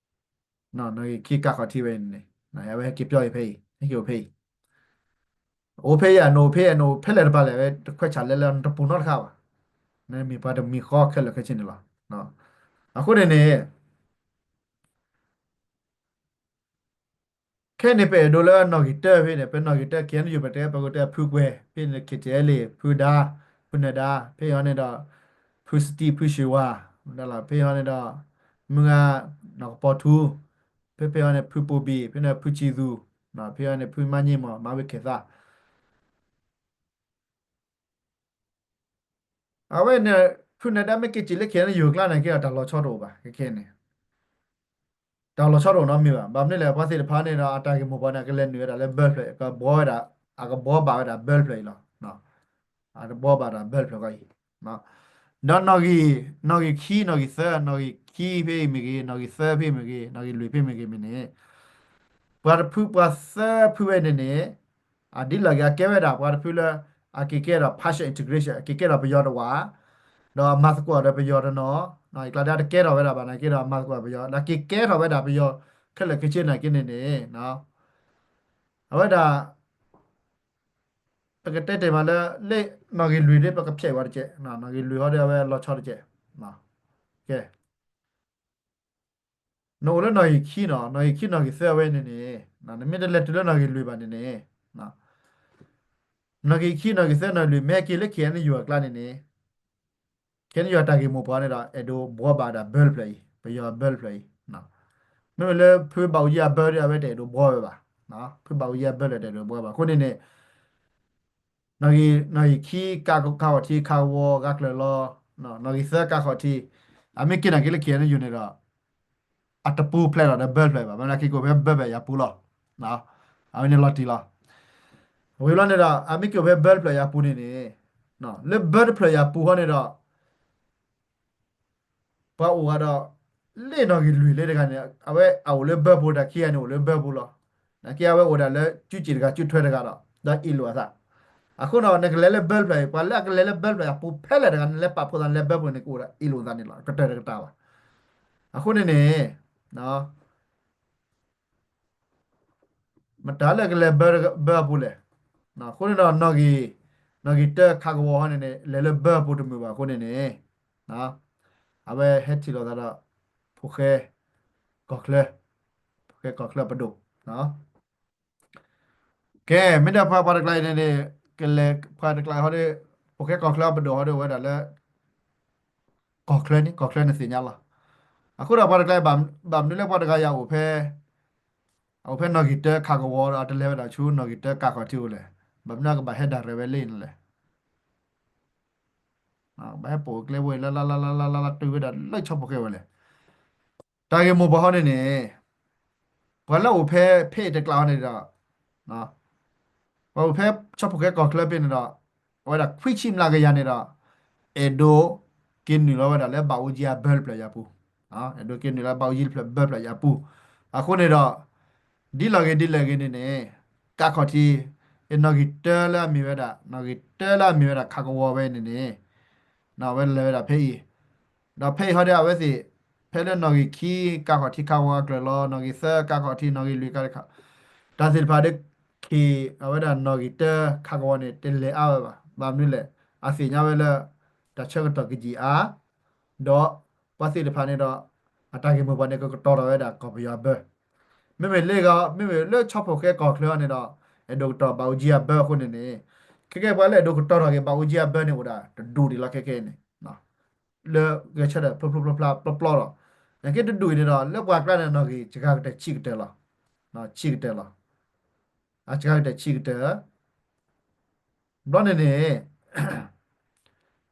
ခံ နီၣ်ဂံၢ်ခံကးခီၣ်ထံးဝဲန့ၣ်န့ၣ် အဝဲဟဲက့ၤပၠီအံၤဖဲအံၤ ဟဲက့ၤအိၣ်ဖဲအံၤ အိၣ်ဖဲအံၤ နအိၣ်ဖဲအံၤ နအိၣ်ဖဲလဲၣ်တပၤလဲၣ် အဝဲတခွဲးဆၣ်လဲလဲ နတပူၤနီတခါဘၣ်. နမ့ၢ်ပှၤတမံၤဃီခဲလၢာ်ခဲဆ့န့ၣ်လီၤ. အဃိန့ၣ်န့ၣ် ခဲအံၤန့ၣ် ပအဲၣ်ဒိးလၢနီၣ်ဂံၢ်တၢဖဲန့ၣ် ပနီၣ်ဂံၢ်တၢ ခ့ၣ်အဲၣ်ယူၣ် ပတဲ ပကတဲဖုကွဲၤ ဖဲန့ၣ် ခ့ၣ်ထံၣ်အဲလ် ဖုဒါ ဖုနၢၤဒါ ဖဲအံၤန့ၣ်ဒီး ဖုစတံ ဖုၡ့ဝါ ဖဲအံၤန့ၣ်ဒီး မုၢ်ဂၤ နီၢ်ကပီၤထူ ဖဲဖဲအံၤန့ၣ် ဖုပိာ်ဘံၣ် ဖဲန့ၣ် ဖုဆံးသူ ဖဲအံၤန့ၣ် ဖုမၤညံမီၢ် မၤဝံၤခဲၣ်သး အဝဲန့ၣ် ဖုနၢၤဒါမ့ၢ်က့ၤစံၣ်လၢ ခ့ၣ်အဲၣ်ယူၣ် အကျါန့ၣ်က့ဒီး တၢ်လီၤဆီတအိၣ်ဘၣ် ခဲခဲန့ၣ် တၢ်လီၤဆီတအိၣ်နီတမံၤဘၣ်. ဘၣ်မနုၤလဲၣ် ပှၤသ့ၣ်တဖၣ်န့ၣ်ဒီး အတၢ်ဂ့ၢ်မိၢ်ပှၢ်န့ၣ် အကလဲၤနုာ်ဝဲဒၣ်လၢဘၢဖျၢၣ် ကဘှီဝဲဒၣ် အကဘှီဘၣ်ဝဲဒၣ်ဘၢဖျၢၣ်အံၤလီၤ. အတဘှီဘၣ်ဒီးဘၢဖျၢၣ်ဃီအံၤ ဒီးနီၣ်ဂံၢ် နီၣ်ဂံၢ်ခံ နီၣ်ဂံၢ်သၢ နီၣ်ဂံၢ်ခံဖဲအံၤမ့ၢ်ဂ့ၤ နီၣ်ဂံၢ်သၢဖဲအံၤမ့ၢ်ဂ့ၤ နီၣ်ဂံၢ်လွံၢ်ဖဲအံၤမ့ၢ်ဂ့ၤမ့ၢ်န့ၣ် ပှၤတဖုပှၤသၢဖုဝဲန့ၣ်န့ၣ် အဒ်လဲၣ်ဂ့ၤ အကဲဝဲဒၣ်ပှၤတဖုလၢ အက့ၤကဲဒီး partial integration အက့ၤကဲဒီးပယီၤတဝၢ ဒီးအမၤသကိးဒီးပယီၤတနီၤ အကျါဒၣ်တကဲထီၣ်ဝဲဒၣ်ဘၣ်နာ်က့ဒီး အမၤသကိးပယီၤ ဒီးက့ၤကဲထီၣ်ဝဲဒၣ်ပယီၤ ခဲလၢာ်ခဲဆ့နာ်က့န့ၣ်န့ၣ် အဝဲဒၣ် ပကတဲတ့ၢ်မးလၢ လၢနီၣ်ဂံၢ်လွံၢ်ဒီး ပကဖျဲးဝဲတကဲး နီၣ်ဂံၢ်လွံၢ်ဟီဒီး အဝဲလီၤဆီတကဲး ကဲ နအိၣ်လၢနီၣ်ဂံၢ်ခံနီၤ နီၣ်ဂံၢ်ခံနီၣ်ဂံၢ်သၢဝဲန့ၣ်န့ၣ် နမ့ၢ်တလဲၤတုၤလၢနီၣ်ဂံၢ်လွံၢ်ဘၣ်န့ၣ်န့ၣ် နီၣ်ဂံၢ်ခံနီၣ်ဂံၢ်သၢနီၣ်ဂံၢ်လွံၢ် မ့ၢ်ဟဲက့ၤလၢ ခ့ၣ်အဲၣ်ယူၣ် အကျါန့ၣ်န့ၣ် ခ့ၣ်အဲၣ်ယူၣ် အတၢ်ဂ့ၢ်မိၢ်ပှၢ်န့ၣ်ဒီး အဲၣ်ဒိးဘှီဘၣ်ဒၣ်ဘၢတဖျၢၣ်အံၤ ပယီၤဘၢတဖျၢၣ်အံၤ မ့မ့ၢ်လၢဖုဘၣ်အူယံၤအဘၢဒီး အဝဲတအဲၣ်ဒိးဘှီဝဲဘၣ် ဖုဘၣ်အူယံၤအဘၢလၢတအဲၣ်ဒိးဘှီဘၣ် အဃိန့ၣ်န့ၣ် နီၣ်ဂံၢ် နီၣ်ဂံၢ်ခံ ကးခီၣ်ထံး ခးကဝီၤ ဂၤကျၢၤလီၤ နီၣ်ဂံၢ်သၢ ကးခီၣ်ထံး အမ့ၢ်က့ၤနာ်က့ၤလၢ ခ့ၣ်အဲၣ်ယူၣ် န့ၣ်ဒီး အတပူၤဖျဲးလီၤဒီးဘၢတဖျၢၣ်ဘၣ် မ့ၢ်နာ်က့ၤကအိၣ်ဖဲဘၢဖျၢၣ်အံၤအပူၤလီၤ အဝဲန့ၣ်လီၤတံၢ်လီၤ ဝံၤဘျီန့ၣ်ဒီး အမ့ၢ်က့ၤအိၣ်ဖဲဘၢတဖျၢၣ်အံၤအပူၤန့ၣ်န့ၣ် လၢဘၢတဖျၢၣ်အံၤအပူၤဃီန့ၣ်ဒီး ပှၤအိၣ်ဂၤဒီး လၢနီၣ်ဂံၢ်လွံၢ်လၢတဂၤန့ၣ် အဝဲအအိၣ်လၢဘၢပူၤ တၢ်ခံဂၤန့ၣ်အိၣ်လၢဘၢပူၤလီၤ. နာ်က့အဝဲအိၣ်ဒၣ်လၢ ကၠူက့ၣ်တဂၤ ကၠူထွဲတဂၤဒီး ဒီးအ့ၣ်လိာ်အသး. အဃိဒီး နကလဲၤလၢဘၢတဖျၢၣ်အံၤ ပှၤလၢအကလဲၤလၢဘၢတဖျၢၣ်အံၤအပူၤဖဲလဲၣ်တဂၤ နလဲၤပာ်ဖှိၣ်သး နလဲၤဘၢပူၤန့ၣ် ကအိၣ်ဒၣ်အ့ၣ်လိာ်သးန့ၣ်လီၤ. ကတၢၢ်တကတၢၢ်ဘၣ်. အဃိန့ၣ်န့ၣ် ပ မတၤလၢကလဲၤဘၢအပူၤလဲၣ်. အဃိန့ၣ်ဒီး နီၣ်ဂံၢ်တၢခးကဝီၤဟီန့ၣ်န့ၣ် လဲၤလၢဘၢအပူၤတမုာ်ဘၣ်အဃိန့ၣ်န့ၣ် အဝဲဟဲထံၣ်လိာ်သးဒီး ဖိၣ်ဃဲကီၢ်ချၢ, ဖိၣ်ဃဲကီၢ်ချၢပဒိၣ် ကဲ မ့ၢ်ဒၣ်ပှၤပှၤတကျါအံၤန့ၣ်န့ၣ် ကလဲၤပှၤတကျါဟီဒီး ဖိၣ်ဃဲကီၢ်ချၢပဒိၣ်ဟီဒီး အဝဲဒၣ်လၢ ကီၢ်ချၢန့ၣ် ကီၢ်ချၢန့ၣ်သ့ၣ်ညါလီၤ. အဃိဒီးပှၤတကျါအံၤ ဘၣ်မနုၤလၢပှၤတဂၤယၤအိၣ်ဖဲ အိၣ်ဖဲနီၣ်ဂံၢ်တၢခးကဝီၤဒီး အတလဲၤဝဲဒၣ်ဆူနီၣ်ဂံၢ်တၢကးခီၣ်ထံးအိၣ်လဲၣ်. ဘၣ်မနုၤအကဘၣ်ဟဲဒၣ်ရဲၣ်ဝဲလၢန့ၣ်လဲၣ်. ဘၣ်ဟဲပိာ်ကျဲဝဲလၢလၢလၢလၢလၢလၢတုၤဝဲဒၣ်လၢဆီဖိၣ်ဃဲဝဲလဲၣ်. တၢ်ဂ့ၢ်မိၢ်ပှၢ်ဟီန့ၣ်န့ၣ် ပှၤလၢအိၣ်ဖဲဖဲအံၤတကျါဟီန့ၣ်ဒီး ပှၤအိၣ်ဖဲဆီဖိၣ်ဃဲကီၢ်ချၢဖဲန့ၣ်ဒီး အဝဲဒၣ်ခွံဆံမျးကယၤန့ၣ်ဒီး အဲၣ်ဒိးက့ၤနုာ်လီၤဝဲဒၣ်လၢဘၣ်အူကၠံအဘၢတဖျၢၣ်အံၤအပူၤ, အဲၣ်ဒိးက့ၤနုာ်လီၤဘၣ်အူကၠံတဖျၢၣ်ဘၢတဖျၢၣ်အံၤအပူၤ, အဃိန့ၣ်ဒီး ဒ်လီၤဂ့ၤဒ်လဲၣ်ဂ့ၤန့ၣ်န့ၣ် ကးခီၣ်ထံး အနီၣ်ဂံၢ်တၢလၢအမ့ၢ်ဝဲဒၣ် နီၣ်ဂံၢ်တၢလၢအမ့ၢ်ဝဲဒၣ်ခးကဝီၤဝဲန့ၣ်န့ၣ် အဝဲလဲၤဝဲဒၣ်ဖဲအံၤ, ဒီးဖဲအံၤဟီဒီးအဝဲသ့ၣ် ဖဲလၢနီၣ်ဂံၢ်ခံကးခီၣ်ထံးခးကဝီၤအကျၢၤလီၤ, နီၣ်ဂံၢ်သၢကးခီၣ်ထံး နီၣ်ဂံၢ်လွံၢ်ကးခီၣ်ထံး တၢ်သ့ၣ်တဖၣ်ဒီး ခ့ၣ် အဝဲဒၣ်နီၣ်ဂံၢ်တၢခးကဝီၤန့ၣ် တလဲၤအါဝဲဘၣ်. ဘၣ်မနုၤလဲၣ်, အသ့ၣ်ညါဝဲလၢ တၢ်ဆၢကတီၢ်ကယံာ်အါ, ဒီးပှၤသ့ၣ်တဖၣ်န့ၣ်ဒီး အတၢ်ဂ့ၢ်မိၢ်ပှၢ်န့ၣ် ကကတီၤထီၣ်ဝဲဒၣ်ကီၢ်ပယီၤအဘၢ, မ့မ့ၢ်လၢ မ့မ့ၢ်လၢဆီဖိၣ်ဃဲကီၢ်ချၢအံၤန့ၣ်ဒီး အဲၣ်ဒိးကတီၤဘၣ်အူကၠံအဘၢအဃိန့ၣ်န့ၣ်, ခဲကဲပှၤလၢအဲၣ်ဒိးကတီၤထီၣ်က့ၤဘၣ်အူကၠံအဘၢန့ၣ်အိၣ်ဒၣ်တဒူၣ်ဒံးလီၤခဲကဲန့ၣ် လၢဂဲၤဆၢထၢၣ်ဖျိဖျိဖျိဖျိဖျိဒီး နက့တဒူၣ်အံၤန့ၣ်ဒီး လၢပှၤကျါန့ၣ်နီၣ်ဂံၢ်စှၤကတၢၢ်ဆံးကတၢၢ်လီၤ. ဆံးကတၢၢ်လီၤ. အစှၤကတၢၢ်ဆံးကတၢၢ် ဘျီန့ၣ်န့ၣ်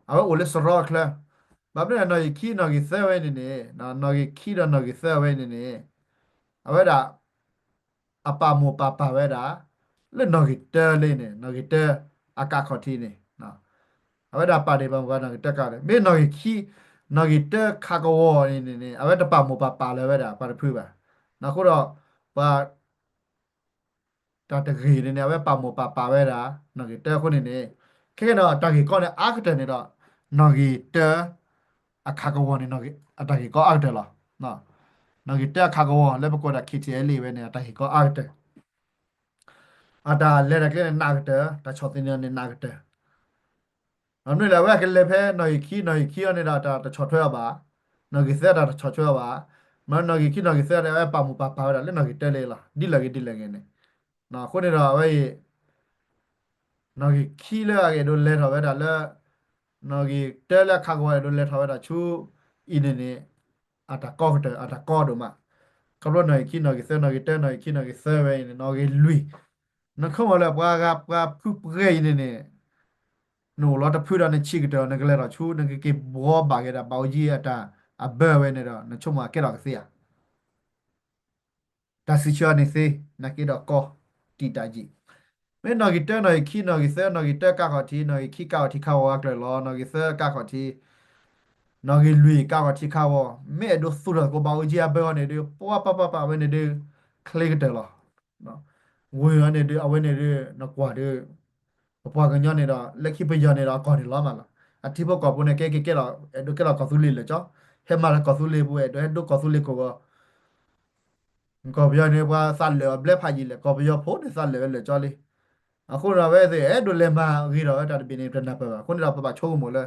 အဝဲအိၣ်လၢစရီအချၢ, ဘၣ်မနုၤလဲၣ် နီၣ်ဂံၢ်ခံနီၣ်ဂံၢ်သၢဝဲန့ၣ်န့ၣ် နီၣ်ဂံၢ်ခံဒီးနီၣ်ဂံၢ်သၢဝဲန့ၣ်န့ၣ် အဝဲဒၣ် အပာ်မိၢ်ပာ်ပၢ်ဝဲဒၣ် လၢနီၣ်ဂံၢ်တၢလၢန့ၣ် နီၣ်ဂံၢ်တၢအကးခီၣ်ထံးန့ၣ် အဝဲဒၣ်ပာ်ဒ့ၣ်ပာ်မူပှၤနီၣ်ဂံၢ်တၢကးန့ၣ် မ့ၢ်နီၣ်ဂံၢ်ခံ နီၣ်ဂံၢ်တၢခးကဝီၤန့ၣ်န့ၣ် အဝဲတပာ်မိၢ်ပာ်ပၢ်လၢၤဝဲဒၣ်ပှၤတဖုဘၣ်. အဃိဒီး ပှၤ တၢ်တဂ့ၤန့ၣ်န့ၣ် အဝဲပာ်မိၢ်ပာ်ပၢ်ဝဲဒၣ် နီၣ်ဂံၢ်တၢအဃိန့ၣ်န့ၣ် ခဲကဲဒီး တၢ်ဂ့ၢ်ကီန့ၣ် အါကတၢၢ်န့ၣ်ဒီး နီၣ်ဂံၢ်တၢ အခးကဝီၤန့ၣ် အတၢ်ဂ့ၢ်ကီအါကတၢၢ်လီၤ. နီၣ်ဂံၢ်တၢအခးကဝီၤ လၢပကိးဒၣ် ခ့ၣ်ထံၣ်အဲလ့ၣ် ဝဲန့ၣ် အတၢ်ဂ့ၢ်ကီအါကတၢၢ် အတၢ်လဲၤတၢ်ကျဲန့ၣ် နးကတၢၢ်, တၢ်ဆီၣ်သနံးန့ၣ် နးကတၢၢ်. မနုၤလဲၣ် အဝဲကလဲၤဖဲနီၣ်ဂံၢ်ခံ နီၣ်ဂံၢ်ခံအံၤန့ၣ်ဒီး တၢ်တဆီၣ်ထွဲအီၤဘၣ်, နီၣ်ဂံၢ်သၢတၢ်တဆီၣ်ထွဲအီၤဘၣ်. မ့ၢ်နီၣ်ဂံၢ်ခံ နီၣ်ဂံၢ်သၢန့ၣ် အဝဲပာ်မိၢ်ပာ်ပၢ်ဝဲဒၣ်လၢနီၣ်ဂံၢ်တၢလၢလီၤ, ဒ်လဲၣ်ဂ့ၤဒ်လဲၣ်ဂ့ၤန့ၣ်. အဃိန့ၣ်ဒီးအဝဲအံၤ နီၣ်ဂံၢ်ခံလၢအအဲၣ်ဒိးလဲၤထီၣ်ဝဲဒၣ်လၢ နီၣ်ဂံၢ်တၢလၢအခးကဝီၤအဲၣ်ဒိးလဲၤထီၣ်ဝဲဒၣ်ဆူ အံၤန့ၣ်န့ၣ် အတၢ်ကီကတၢၢ် အတၢ်ကီဒိၣ်မး. ခီဖျိနီၣ်ဂံၢ်ခံ နီၣ်ဂံၢ်သၢ နီၣ်ဂံၢ်တၢ နီၣ်ဂံၢ်ခံ နီၣ်ဂံၢ်သၢဝဲအံၤန့ၣ် နီၣ်ဂံၢ်လွံၢ် နဆိကမိၣ်လၢပှၤဂၤပှၤဖုပှဲၤအံၤန့ၣ်န့ၣ် နအိၣ်လီၤတဖုဒီးနဆံးကတၢၢ် နကလဲၤထီၣ်ဆူ နကက့ၤဘှီဘၣ်က့ၤဒၣ် ဘၣ်အူကၠံအတၢ် အဘၢဝဲန့ၣ်ဒီး နဆိကမိၣ်အကဲထီၣ်ကသ့ဧါ. တၢ်စံးဆၢအီၤန့ၣ်သ့ နာ်က့ဒီးကီ တံာ်တၢ်ယံာ်. မ့ၢ်နီၣ်ဂံၢ်တၢ နီၣ်ဂံၢ်ခံ နီၣ်ဂံၢ်သၢ နီၣ်ဂံၢ်တၢကးခီၣ်ထံး နီၣ်ဂံၢ်ခံကးခီၣ်ထံးခးဝီၤအကျၢၤလီၤ နီၣ်ဂံၢ်သၢကးခီၣ်ထံး နီၣ်ဂံၢ်လွံၢ်ကးခီၣ်ထံးခးဝီၤ မ့ၢ်အဲၣ်ဒိးသူၣ်ထီၣ်သကိးဘၣ်အူကၠံအဘၢအီၤန့ၣ်ဒီး ပှၤပှၤပှၤပှၤဝဲန့ၣ်ဒီး ချ့ကတၢၢ်လီၤ. ဝ့ၢ်အီၤန့ၣ်ဒီး အဝဲန့ၣ်ဒီး နကွၢ်ဒီး ပပှၤကညီန့ၣ်ဒီး လၢခံပယီၤန့ၣ်ဒီး အကီၢ်န့ၣ်လီၤမးလီၤ. အထံဖိကီၢ်ဖိန့ၣ် ကဲက့ၤကဲလီၤ အဲၣ်ဒိးကဲလီၤကီၢ်သူလ့ၤလၢာ်ကၠီ, ဟဲမၤလၢကီၢ်သူလ့ၤပူၤ အဲၣ်ဒိးဟဲဒိးကီၢ်သူလ့ၤခိၣ်ဂီၤ ကီၢ်ပယီၤန့ၣ် ပှၤသးလၢာ်အီၤဘျဲဖးယံာ်လဲၣ်, ကီၢ်ပယီၤဖိန့ၣ် သးလၢာ်ဝဲလၢာ်ကၠီလံ. အဃိန့ၣ် အဝဲသ့ၣ် အဲၣ်ဒိးလဲၤမၤဂ့ၤထီၣ်ဝဲတၢ်တဘ့ၣ်န့ၣ် တနၢ်ပၢၢ်ဘၣ်. အဃိန့ၣ်ဒီး ပဘၣ်ဆိကမိၣ်လၢ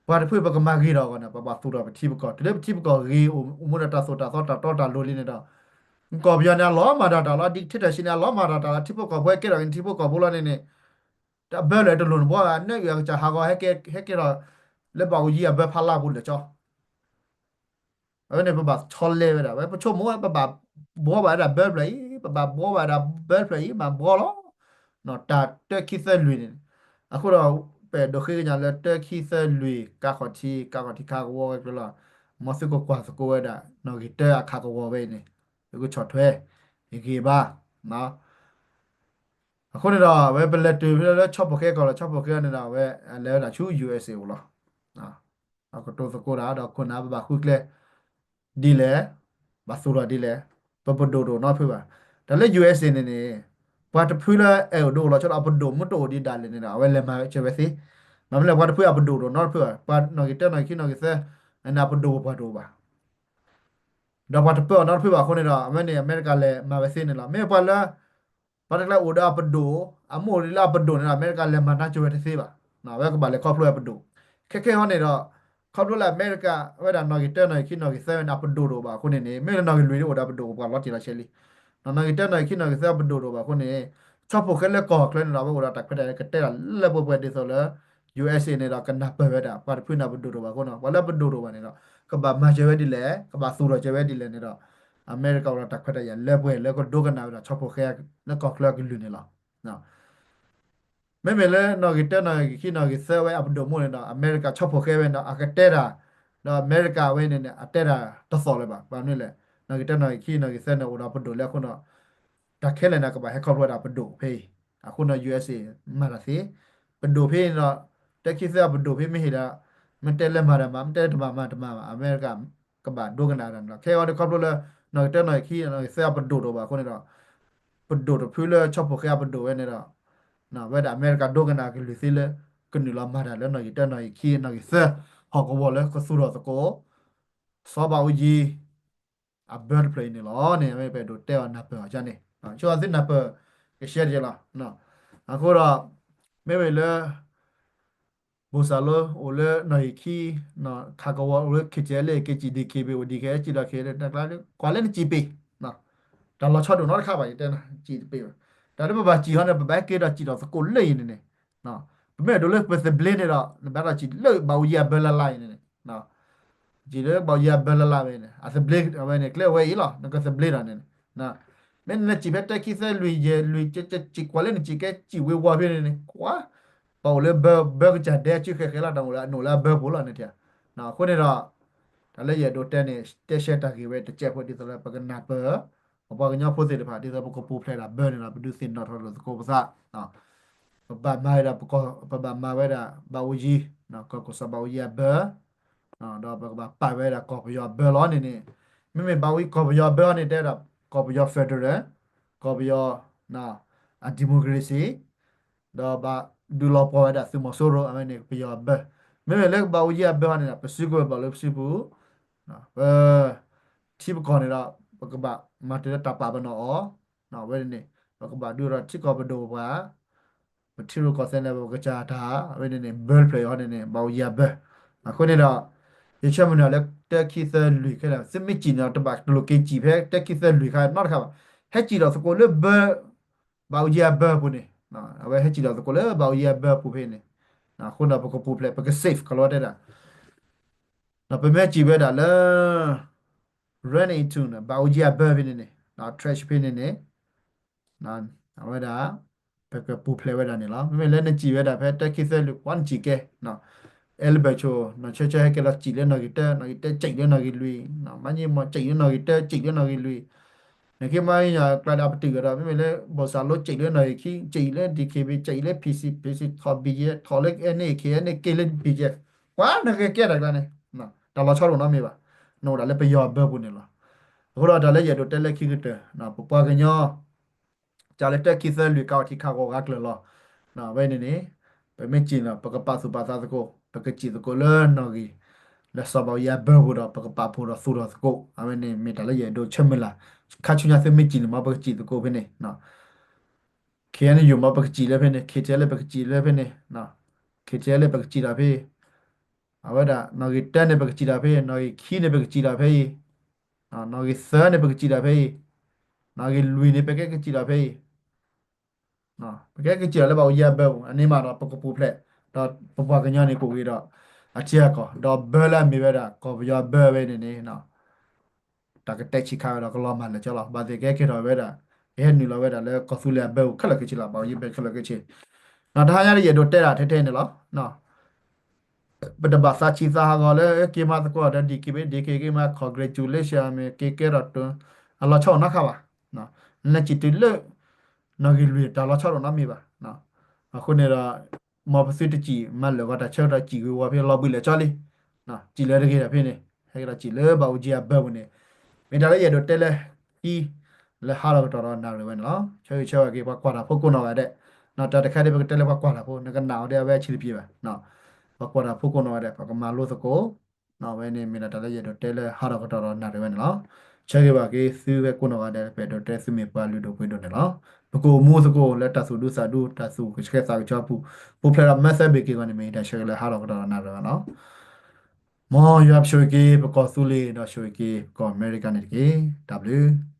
ပှၤတဖုပကမၤဂ့ၤထီၣ်အဂီၢ်န့ၣ် ပဘၣ်သူၣ်ထီၣ်ပထံပကီၢ်, တုၤလၢပထံပကီၢ်ဂ့ၤ အိၣ်မူဒီးတၢ်သိၣ်တၢ်သီတၢ်တီတၢ်လိၤလံန့ၣ်ဒီး ကီၢ်ပယီၤန့ၣ် အလီၤမၤတၢ်တၢ်လီၤ, dictatorship န့ၣ် အလီၤမၤတၢ်တၢ်လီၤ, ထံဖိကီၢ်ဖိဟဲကဲထီၣ်က့ၤထံဖိကီၢ်ဖိလီၤန့ၣ်န့ၣ် တၢ်ဘၢလၢာ်တလိၣ်န့ၣ်ဘှီဘၣ်, နဲၣ်အုၣ်အကစၢ်ဟးဂီၤ ဟဲကဲထီၣ် လၢဘၣ်အူကၠံအဘၢဖးလါပူၤလၢာ်ကၠီ အဝဲန့ၣ် ပဘၣ်ဆီလဲဝဲဒၣ်, ဝဲပဆိကမိၣ်ဝဲ ပဘၣ်ဘှီဘၣ်ဝဲဒၣ်ဘၢတဖျၢၣ်အံၤ, ပဘၣ်ဘှီဘၣ်ဝဲဒၣ်ဘၢတဖျၢၣ်အံၤ မၤဘှီလီၤ. တၢ်တၢခံသၢလွံၢ်န့ၣ်, အဃိဒီး ပအဲၣ်ဒိးဃ့ကညးလၢတၢခံသၢလွံၢ် ကးခီၣ်ထံး ကးခီၣ်ထံးခးကဝီၤဝဲကျၢၤလီၤ. မ်သုကကွၢ်သကိးဝဲဒၣ် နီၣ်ဂံၢ်တၢအခးကဝီၤဝဲအံၤန့ၣ် သုကဆီၣ်ထွဲ ယဂ့ၤဘၣ် အဃိန့ၣ်ဒီး အဝဲပလဲၤတုၤဖဲလၢဆီဖိၣ်ဃဲကီၢ်လီၤ, ဆီဖိၣ်ဃဲန့ၣ်ဒီး အဝဲလဲၤဝဲဒၣ်ဆူ ယူၢ်အ့းအ့း အိၣ်လီၤ. အကတိၤသကိးတၢ်ဒီးခိၣ်နၢ် ပဘၣ်ဃုကျဲ ဒ်လဲၣ်, ဘၣ်သူၣ်ထီၣ်ဒ်လဲၣ်, ပပဒိၣ်တအိၣ်နီတဖုဘၣ်. တၢ်လၢ ယူၢ်အ့းအ့း န့ၣ်န့ၣ် ပှၤတဖုလၢအဲၣ်ဒိးအိၣ်လီၤဆီဒီး အပဒိၣ်မ့ၢ်တအိၣ်ဒံးဒၣ်လဲာ်န့ၣ်ဒီး အဝဲလဲၤမၤစၢၤဝဲသ့. ဘၣ်မနုၤလဲၣ် ပှၤတဖုအပဒိၣ်တအိၣ်နီတဖုဘၣ်, ပှၤနီၣ်ဂံၢ်တၢ နီၣ်ဂံၢ်ခံ နီၣ်ဂံၢ်သၢ န့ၣ် အပဒိၣ်ပပှၢ်တအိၣ်ဘၣ်. ဒီးပှၤတပၢအီၤနီတဖုဘၣ်အဃိန့ၣ်ဒီး အဝဲန့ၣ် အမဲရကၤလဲၤမၤဝဲသ့န့ၣ်လီၤ. မ့ၢ်ပှၤလၢ ပှၤတကျါအိၣ်ဒီးအပဒိၣ်, အမ့ၢ်အိၣ်လၢအပဒိၣ်န့ၣ်ဒီး အမဲရကၤလဲၤမၤနါစိၤဝဲတသ့ဘၣ်. အဝဲကဘၣ်လဲၤခီဖျိအပဒိၣ်. ခဲခဲဟီန့ၣ်ဒီး ခီဖျိလၢအမဲရကၤဝဲဒၣ်နီၣ်ဂံၢ်တၢ နီၣ်ဂံၢ်ခံ နီၣ်ဂံၢ်သၢဝဲန့ၣ် အပဒိၣ်တအိၣ်ဘၣ်အဃိန့ၣ်န့ၣ် မ့ၢ်လၢနီၣ်ဂံၢ်လွံၢ်န့ၣ်အိၣ်ဒီးအပဒိၣ် ပှၤလီၤတံၢ်လီၤဆဲးလံ. နီၣ်ဂံၢ်တၢ နီၣ်ဂံၢ်ခံ နီၣ်ဂံၢ်သၢအပဒိၣ်တအိၣ်ဘၣ်အဃိန့ၣ် ဆီဖိၣ်ဃဲလၢကီၢ်ချၢန့ၣ်ဒီး အဝဲအိၣ်ဒီးတၢ်ခွဲးတၢ်ယာ်ကတဲတၢ်လၢပှဲၤပှဲၤဒ်သိးလၢ ယူၢ်အ့းအ့းန့ၣ်ဒီး ကနၢ်ပၢၢ်ဝဲဒၣ် ပှၤတဖုန့ၣ်အပဒိၣ်တအိၣ်ဘၣ်အဃိန့ၣ် ပှၤလၢအပဒိၣ်တအိၣ်ဘၣ်န့ၣ်ဒီး ကဘၣ်မၤစၢၤဝဲဒ်လဲၣ်, ကဘၣ်သူၣ်ထီၣ်စၢၤဝဲဒ်လဲၣ်န့ၣ်ဒီး အမဲရကၤအိၣ်ဒီးတၢ်ခွဲးတၢ်ယာ်လၢပှဲၤလၢကဒိကနၣ်ဝဲဒၣ်ဆီဖိၣ်ဃဲလၢကီၢ်ချၢအကလုၢ်န့ၣ်လီၤ. မ့မ့ၢ်လၢနီၣ်ဂံၢ်တၢ နီၣ်ဂံၢ်ခံ နီၣ်ဂံၢ်သၢဝဲအပဒိၣ်မိၢ်န့ၣ်ဒီး အမဲရကၤဆီဖိၣ်ဃဲဝဲန့ၣ်ဒီး အကတဲတၢ်, ဒီးအမဲရကၤဝဲန့ၣ်န့ၣ် အတဲတၢ်တသီၣ်လၢၤဘၣ်. ဘၣ်မနုၤလဲၣ်, နီၣ်ဂံၢ်တၢ နီၣ်ဂံၢ်ခံ နီၣ်ဂံၢ်သၢန့ၣ် အိၣ်ဒီးပဒိၣ်လၢအဃိန့ၣ် တၢ်ခဲလၢာ်န့ၣ် ကဘၣ်ဟဲခီဖျိဝဲဒၣ်ပဒိၣ်ဖဲအံၤ. အဃိန့ၣ် ယူၢ်အ့းအ့း မၤတၢ်သ့, ပဒိၣ်ဖဲန့ၣ်ဒီး တၢ ခံ သၢအပဒိၣ်ဖဲမ့ၢ်ဟ့ၣ်ဒီး မ့ၢ်တဲလၢမၤတၢ်မၤ မ့ၢ်တဲလၢတမၤမၤတမၤဘၣ် အမဲရကၤ ကဘၣ်ဒိကနၣ်တၢ်န့ၣ်လီၤ. ခဲအံၤဒီးခီဖျိလၢ နီၣ်ဂံၢ်တၢ နီၣ်ဂံၢ်ခံ နီၣ်ဂံၢ်သၢအပဒိၣ်တအိၣ်ဘၣ်အဃိန့ၣ်ဒီး ပဒိၣ်တဖုလၢဆီဖိၣ်ဃဲအပဒိၣ်ဝဲန့ၣ်ဒီး ဝဲဒၣ်အမဲရကၤဒိကနၣ်ကလုၢ်သ့လၢ ကနုာ်လီၤမၤတၢ်လၢနီၣ်ဂံၢ်တၢ နီၣ်ဂံၢ်ခံ နီၣ်ဂံၢ်သၢ ဟီၣ်ကဝီၤလၢကသူၣ်ထီၣ်သကိး စီၤဘးအူကၠံ အဘၢတဖျၢၣ်အံၤန့ၣ်လီၤန့ၣ် မ့ၢ်ပအဲၣ်ဒိးတဲအီၤနၢ်ပၢၢ်အီၤန့ၣ် ဆိသုနၢ်ပၢၢ်ကရှဲတက့ၢ်လီၤ. အဃိဒီး မ့မ့ၢ်လၢ ဘိၣ်စၢ်လိအိၣ်လၢနီၣ်ဂံၢ်ခံ, ခးကဝီၤအိၣ်လၢ ခ့ၣ်ကၠဲလ့ၣ် က့ၤစံၣ်ဒံးခ့ၣ်ဘ့ၣ် အိၣ်ဒံးခဲစံၣ်ဒီးခ့ၣ် ကွၢ်လၢနစံၣ်ပ့ၤ, တၢ်လီၤဆီဒိၣ်နီတခါဘၣ် ယတဲနၤ စံၣ်တပ့ၤဘၣ်. တၢ်လၢပဘၣ်စံၣ်ဟီန့ၣ် ပဘၣ်ဟဲက့ၤဒီးစံၣ်ဒီးသကိးလၢအံၤန့ၣ်န့ၣ် ပမ့ၢ်အဲၣ်ဒိးလၢပသဘျ့န့ၣ်ဒီး နဘၣ်ဒီးစံၣ်လၢဘးအူကၠံအဘၢလၢ်လၢ်အံၤန့ၣ်န့ၣ် စံၣ်လၢဘးအူကၠံအဘၢလၢ်လၢ်ဝဲန့ၣ် အသဘျ့အဝဲန့ၣ် ကျဲဝဲအံၤလီၤ နကသဘျ့ဒီးန့ၣ်န့ၣ် မ့ၢ်နစံၣ်ဖဲတၢ ခံ သၢ လွံၢ် ယဲၢ် လွံၢ် က့ၤကွၢ်လၢနစံၣ်ကဲစံၣ်ဝ့ၤဝီၤဖဲန့ၣ်န့ၣ် ကွၢ် ပှၤအိၣ်လၢဘၢ ဘၢကစၢ်ဒဲအစုဃဲၤဃဲၤလီၤ တၢ်အိၣ်လၢအနိၣ်လၢအဘၢပူၤလီၤန့ၣ် အဃိန့ၣ်ဒီး တၢ်လၢယအဲၣ်ဒိးတဲန့ၣ် တဲရှဲတၢ်ဂ့ၢ်ဝဲတစဲးဖိ ဒ်သိးလၢပကနၢ်ပၢၢ် ပပှၤကညီဖိသ့ၣ်တဖၣ် ဒ်သိးပကပူၤဖျဲးဒၣ်ဘၢန့ၣ်ဒီး ပဒုးသ့ၣ်နီၣ်ထီၣ်လိာ်သကိးပသး ပဘၣ်မၤဝဲဒၣ် ပဘၣ်မၤဝဲဒၣ် ဘးအူကၠံ ကီၢ်ခိၣ်စီၤဘးအူကၠံအဘၢ ဒီးပကဘၣ်ပာ်ဝဲဒၣ်ကီၢ်ပယီၤအဘၢလီၤန့ၣ်န့ၣ် မ့မ့ၢ်ဘးအူကၠံကီၢ်ပယီၤအဘၢန့ၣ် တဲဒၣ် ကီၢ်ပယီၤ federal ကီၢ်ပယီၤ အ democracy ဒီးဘၣ်ဒုးလီၤပှီၢ်ဝဲဒၣ်သုးမီၤစိရိၤ အဝဲန့ၣ်ပယီၤအဘၢ မ့မ့ၢ်လၢဘးအူကၠံအဘၢန့ၣ်ဒီး ပစုကဝဲၤဘၣ်လၢပစုပူၤ ပ ထံပကီၢ်န့ၣ်ဒီး ပကဘၣ်မၤတၢ်လၢတၢ်ပာ်ပနီၣ်အီၤ ဝဲန့ၣ်န့ၣ် ပကဘၣ်ဒုးဒီးထံကီၢ်ပဒိၣ်ပပှၢ် ပထံရူၢ်ကီၢ်သဲးန့ၣ် ပကစၢ်တၢ် အဝဲန့ၣ်န့ၣ် ဘၢတဖျၢၣ်အံၤဟီန့ၣ်န့ၣ် ဘးအူကၠံအဘၢ အဃိန့ၣ်ဒီး ယဆၢမုၢ်လၢ်လၢတၢ ခံ သၢ လွံၢ်ခဲလၢာ် သုမ့ၢ်စံၣ်န့ၣ်ဒီး တဘၣ်တလိၣ်က့ၤစံၣ်ဖဲတၢ ခံ သၢ လွံၢ်ခါနီတခါဘၣ် ဟဲစံၣ်ဒီးသကိးလၢဘၢ ဘးအူကၠံအဘၢအပူၤန့ၣ် အဝဲဟဲစံၣ်ဒီးသကိးလၢဘးအူကၠံအဘၢအပူၤဖဲန့ၣ် အဃိန့ၣ်ဒီး ပကပူၤဖျဲး ပက safe ကီးလီၤတဲဒၣ် ဒီးပမ့ၢ်စံၣ်ဝဲဒၣ်လၢ run into န့ၣ် ဘးအူကၠံအဘၢဖဲန့ၣ်န့ၣ် trench ဖဲန့ၣ်န့ၣ် အဝဲဒၣ် ပကပူၤဖျဲးဝဲဒၣ်န့ၣ်လီၤ. မ့မ့ၢ်လၢနစံၣ်ဝဲဒၣ်ဖဲတၢ ခံ သၢ လွံၢ် ကွၢ်နစံၣ်ကဲ အဲလဘၢၣ်ဆိ နီၢ်ဆၢဆၢဟဲက့ၤလီၤစံၣ်လၢနီၣ်ဂံၢ်တၢ နီၣ်ဂံၢ်တၢ စံၣ်လၢနီၣ်ဂံၢ်လွံၢ် မၤညံမီၢ်စံၣ်လၢနီၣ်ဂံၢ်တၢ စံၣ်လၢနီၣ်ဂံၢ်လွံၢ် နခ့မၤညါကျါဒီးအပတုာ်ကဒီး မ့မ့ၢ်လၢ ဘိၣ်စၢ်လိစံၣ်လၢနီၣ်ဂံၢ်ခံ စံၣ်လၢ DKBA စံၣ်လၢ PC PC ထီၣ် BGF ထီၣ်လၢ NA KNA က့ၤလၢ BGF ကွၢ်နကကဲတၢ်ကျါန့ၣ် တၢ်လီၤဆီတအိၣ်နီတမံၤဘၣ် နအိၣ်ဒၣ်လၢပယီၤအဘၢပူၤန့ၣ်လီၤ. အဃိဒီးတၢ်လၢယအဲၣ်ဒိးတဲလၢခံကတၢၢ် ပပှၤကညီ ကလၢတၢ ခံ သၢ လွံၢ် ကအိၣ်ထံခးဂီၤဂၤကျၢၤလီၤ. ဝဲန့ၣ်န့ၣ် ပမ့ၢ်စံၣ်န့ၣ် ပကပာ်သူၣ်ပာ်သးသကိး ပကစံၣ်သကိးလၢနီၣ်ဂံၢ် လၢစီၤဘးအူကၠံအဘၢပူၤဒီး ပကပာ်ဖှိၣ်ဒီးသူၣ်ထီၣ်သကိး အဝဲန့ၣ်မ့ၢ်တၢ်လၢယအဲၣ်ဒိးဆၢမုၢ်လၢ် ခါဆူညါသုမ့ၢ်စံၣ်န့ၣ် မ်ပကစံၣ်သကိးဖဲန့ၣ် KNU မ်ပကစံၣ်လၢဖဲန့ၣ် KTLA ပကစံၣ်လၢဖဲန့ၣ် KTLA ပကစံၣ်ဒီးဖဲ အဝဲဒၣ် နီၣ်ဂံၢ်တၢန့ၣ် ပကစံၣ်ဒီးဖဲ နီၣ်ဂံၢ်ခံန့ၣ် ပကစံၣ်ဒီးဖဲအံၤ နီၣ်ဂံၢ်သၢန့ၣ် ပကစံၣ်ဒီးဖဲအံၤ နီၣ်ဂံၢ်လွံၢ်န့ၣ် ပကဲကစံၣ်ဒီးဖဲအံၤ ပကဲကစံၣ်ဒီးလၢဘးအူကၠံအဘၢပူၤ အန့ၣ်မးဒီး ပကပူၤဖျဲး ဒီးပပှၤကညီန့ၣ်ကအိၣ်ဂ့ၤဒီး အထံအကီၢ် ဒီးဘၢလၢအမ့ၢ်ဝဲဒၣ် ကီၢ်ပယီၤအဘၢဝဲန့ၣ်န့ၣ် တၢ်ကတဲဆံးခါဝဲဒီးကလီၤမၢ်လၢာ်ကၠီလီၤ. ဘၣ်သ့ၣ်ကဟဲက့ၤထီၣ်ဝဲဒၣ် ကဟဲနုာ်လီၤဝဲဒၣ်လၢကီၢ်သူလ့ၤအဘၢပူၤခဲလၢာ်ခဲဆ့လီၤ. ဘးအူကၠံဘၢခဲလၢာ်ခဲဆ့ တဟါညါဒီးယအဲၣ်ဒိးတဲဒၣ်ထဲထဲန့ၣ်လီၤ. ပတဘၣ်သးဆံးသးဟးဂီၤလၢက့ၤမၤသကိးဒီး DKBA DKBA က့ၤမၤ congratulation မ့ၢ်က့ၤကဲထီၣ်တၢ် အလီၤဆီအိၣ်နီတခါဘၣ်. နစံၣ်တုၤလၢ နီၣ်ဂံၢ်လွံၢ်တၢ်လီၤဆီတအိၣ်နီတမံၤဘၣ်. အဃိန့ၣ်ဒီး မ်ပသုတစံၣ်မၤလၢာ်ဂီၤတၢ်ဆၢကတီၢ်စံၣ်ဂ့ၤဝီၤဖဲလီၤဘှံးလၢာ်ကၠီလံ. စံၣ်လၢတဂ့ၤတၢ်ဖဲန့ၣ် ဟဲက့ၤဒီးစံၣ်လၢဘးအူကၠံအဘၢပူၤန့ၣ် မ့ၢ်တၢ်လၢယအဲၣ်ဒိးတဲလၢခံ လၢဟါလီၤကတီၢ်ဒီးနၣ်ရံၣ်ဝဲန့ၣ်လီၤ. ဆၢဂ့ၤဆၢဝါက့ၤပှၤကွၢ်တၢ်ဖိကိးနီၢ်ဂၤဒဲး တၢ်တခါဒ်ပကတဲလၢပှၤကွၢ်တၢ်ဖိ နကနၣ်အီၤဒ်အဝဲအဆံးတပျ့ၤဘၣ်. ပှၤကွၢ်တၢ်ဖိကိးနီၢ်ဂၤဒဲး ပကမၤလိသကိး ဝဲန့ၣ်မ့ၢ်ဒၣ်တၢ်လၢယအဲၣ်ဒိးတဲလၢဟါလီၤကတီၢ်ဒီးနၣ်ရံၣ်ဝဲန့ၣ်လီၤ. ဆၢဂ့ၤဘၣ်က့ၤသုဝဲကိးနီၢ်ဂၤဒဲး ပအဲၣ်ဒိးတဲသုမ့ၢ်ပှၤလုၢ်ဒိၣ်ပှ့ၤဒိၣ်န့ၣ်လီၤ. ပကအိၣ်မူသကိးလၢတၢ်သူၣ်ဒူသးဒူ တၢ်သူၣ်ကဆှဲသးကဆှီအပူၤ, ပူၤဖျဲးဒီး method ဘ့ၣ်က့ၤဂီၤန့ၣ်မ့ၢ် တၢ်ဆၢကလဲၤဟးထီၣ်ကဒီးနၤလၢၤဘၣ်လီၤ. မ်ယွၤဆိၣ်ဂ့ၤက့ၤပကီၢ်သူလ့ၤ ဒီးဆိၣ်ဂ့ၤက့ၤပကီၢ်အမဲရကၤန့ၣ်တက့ၢ်. တၢ်ဘျုး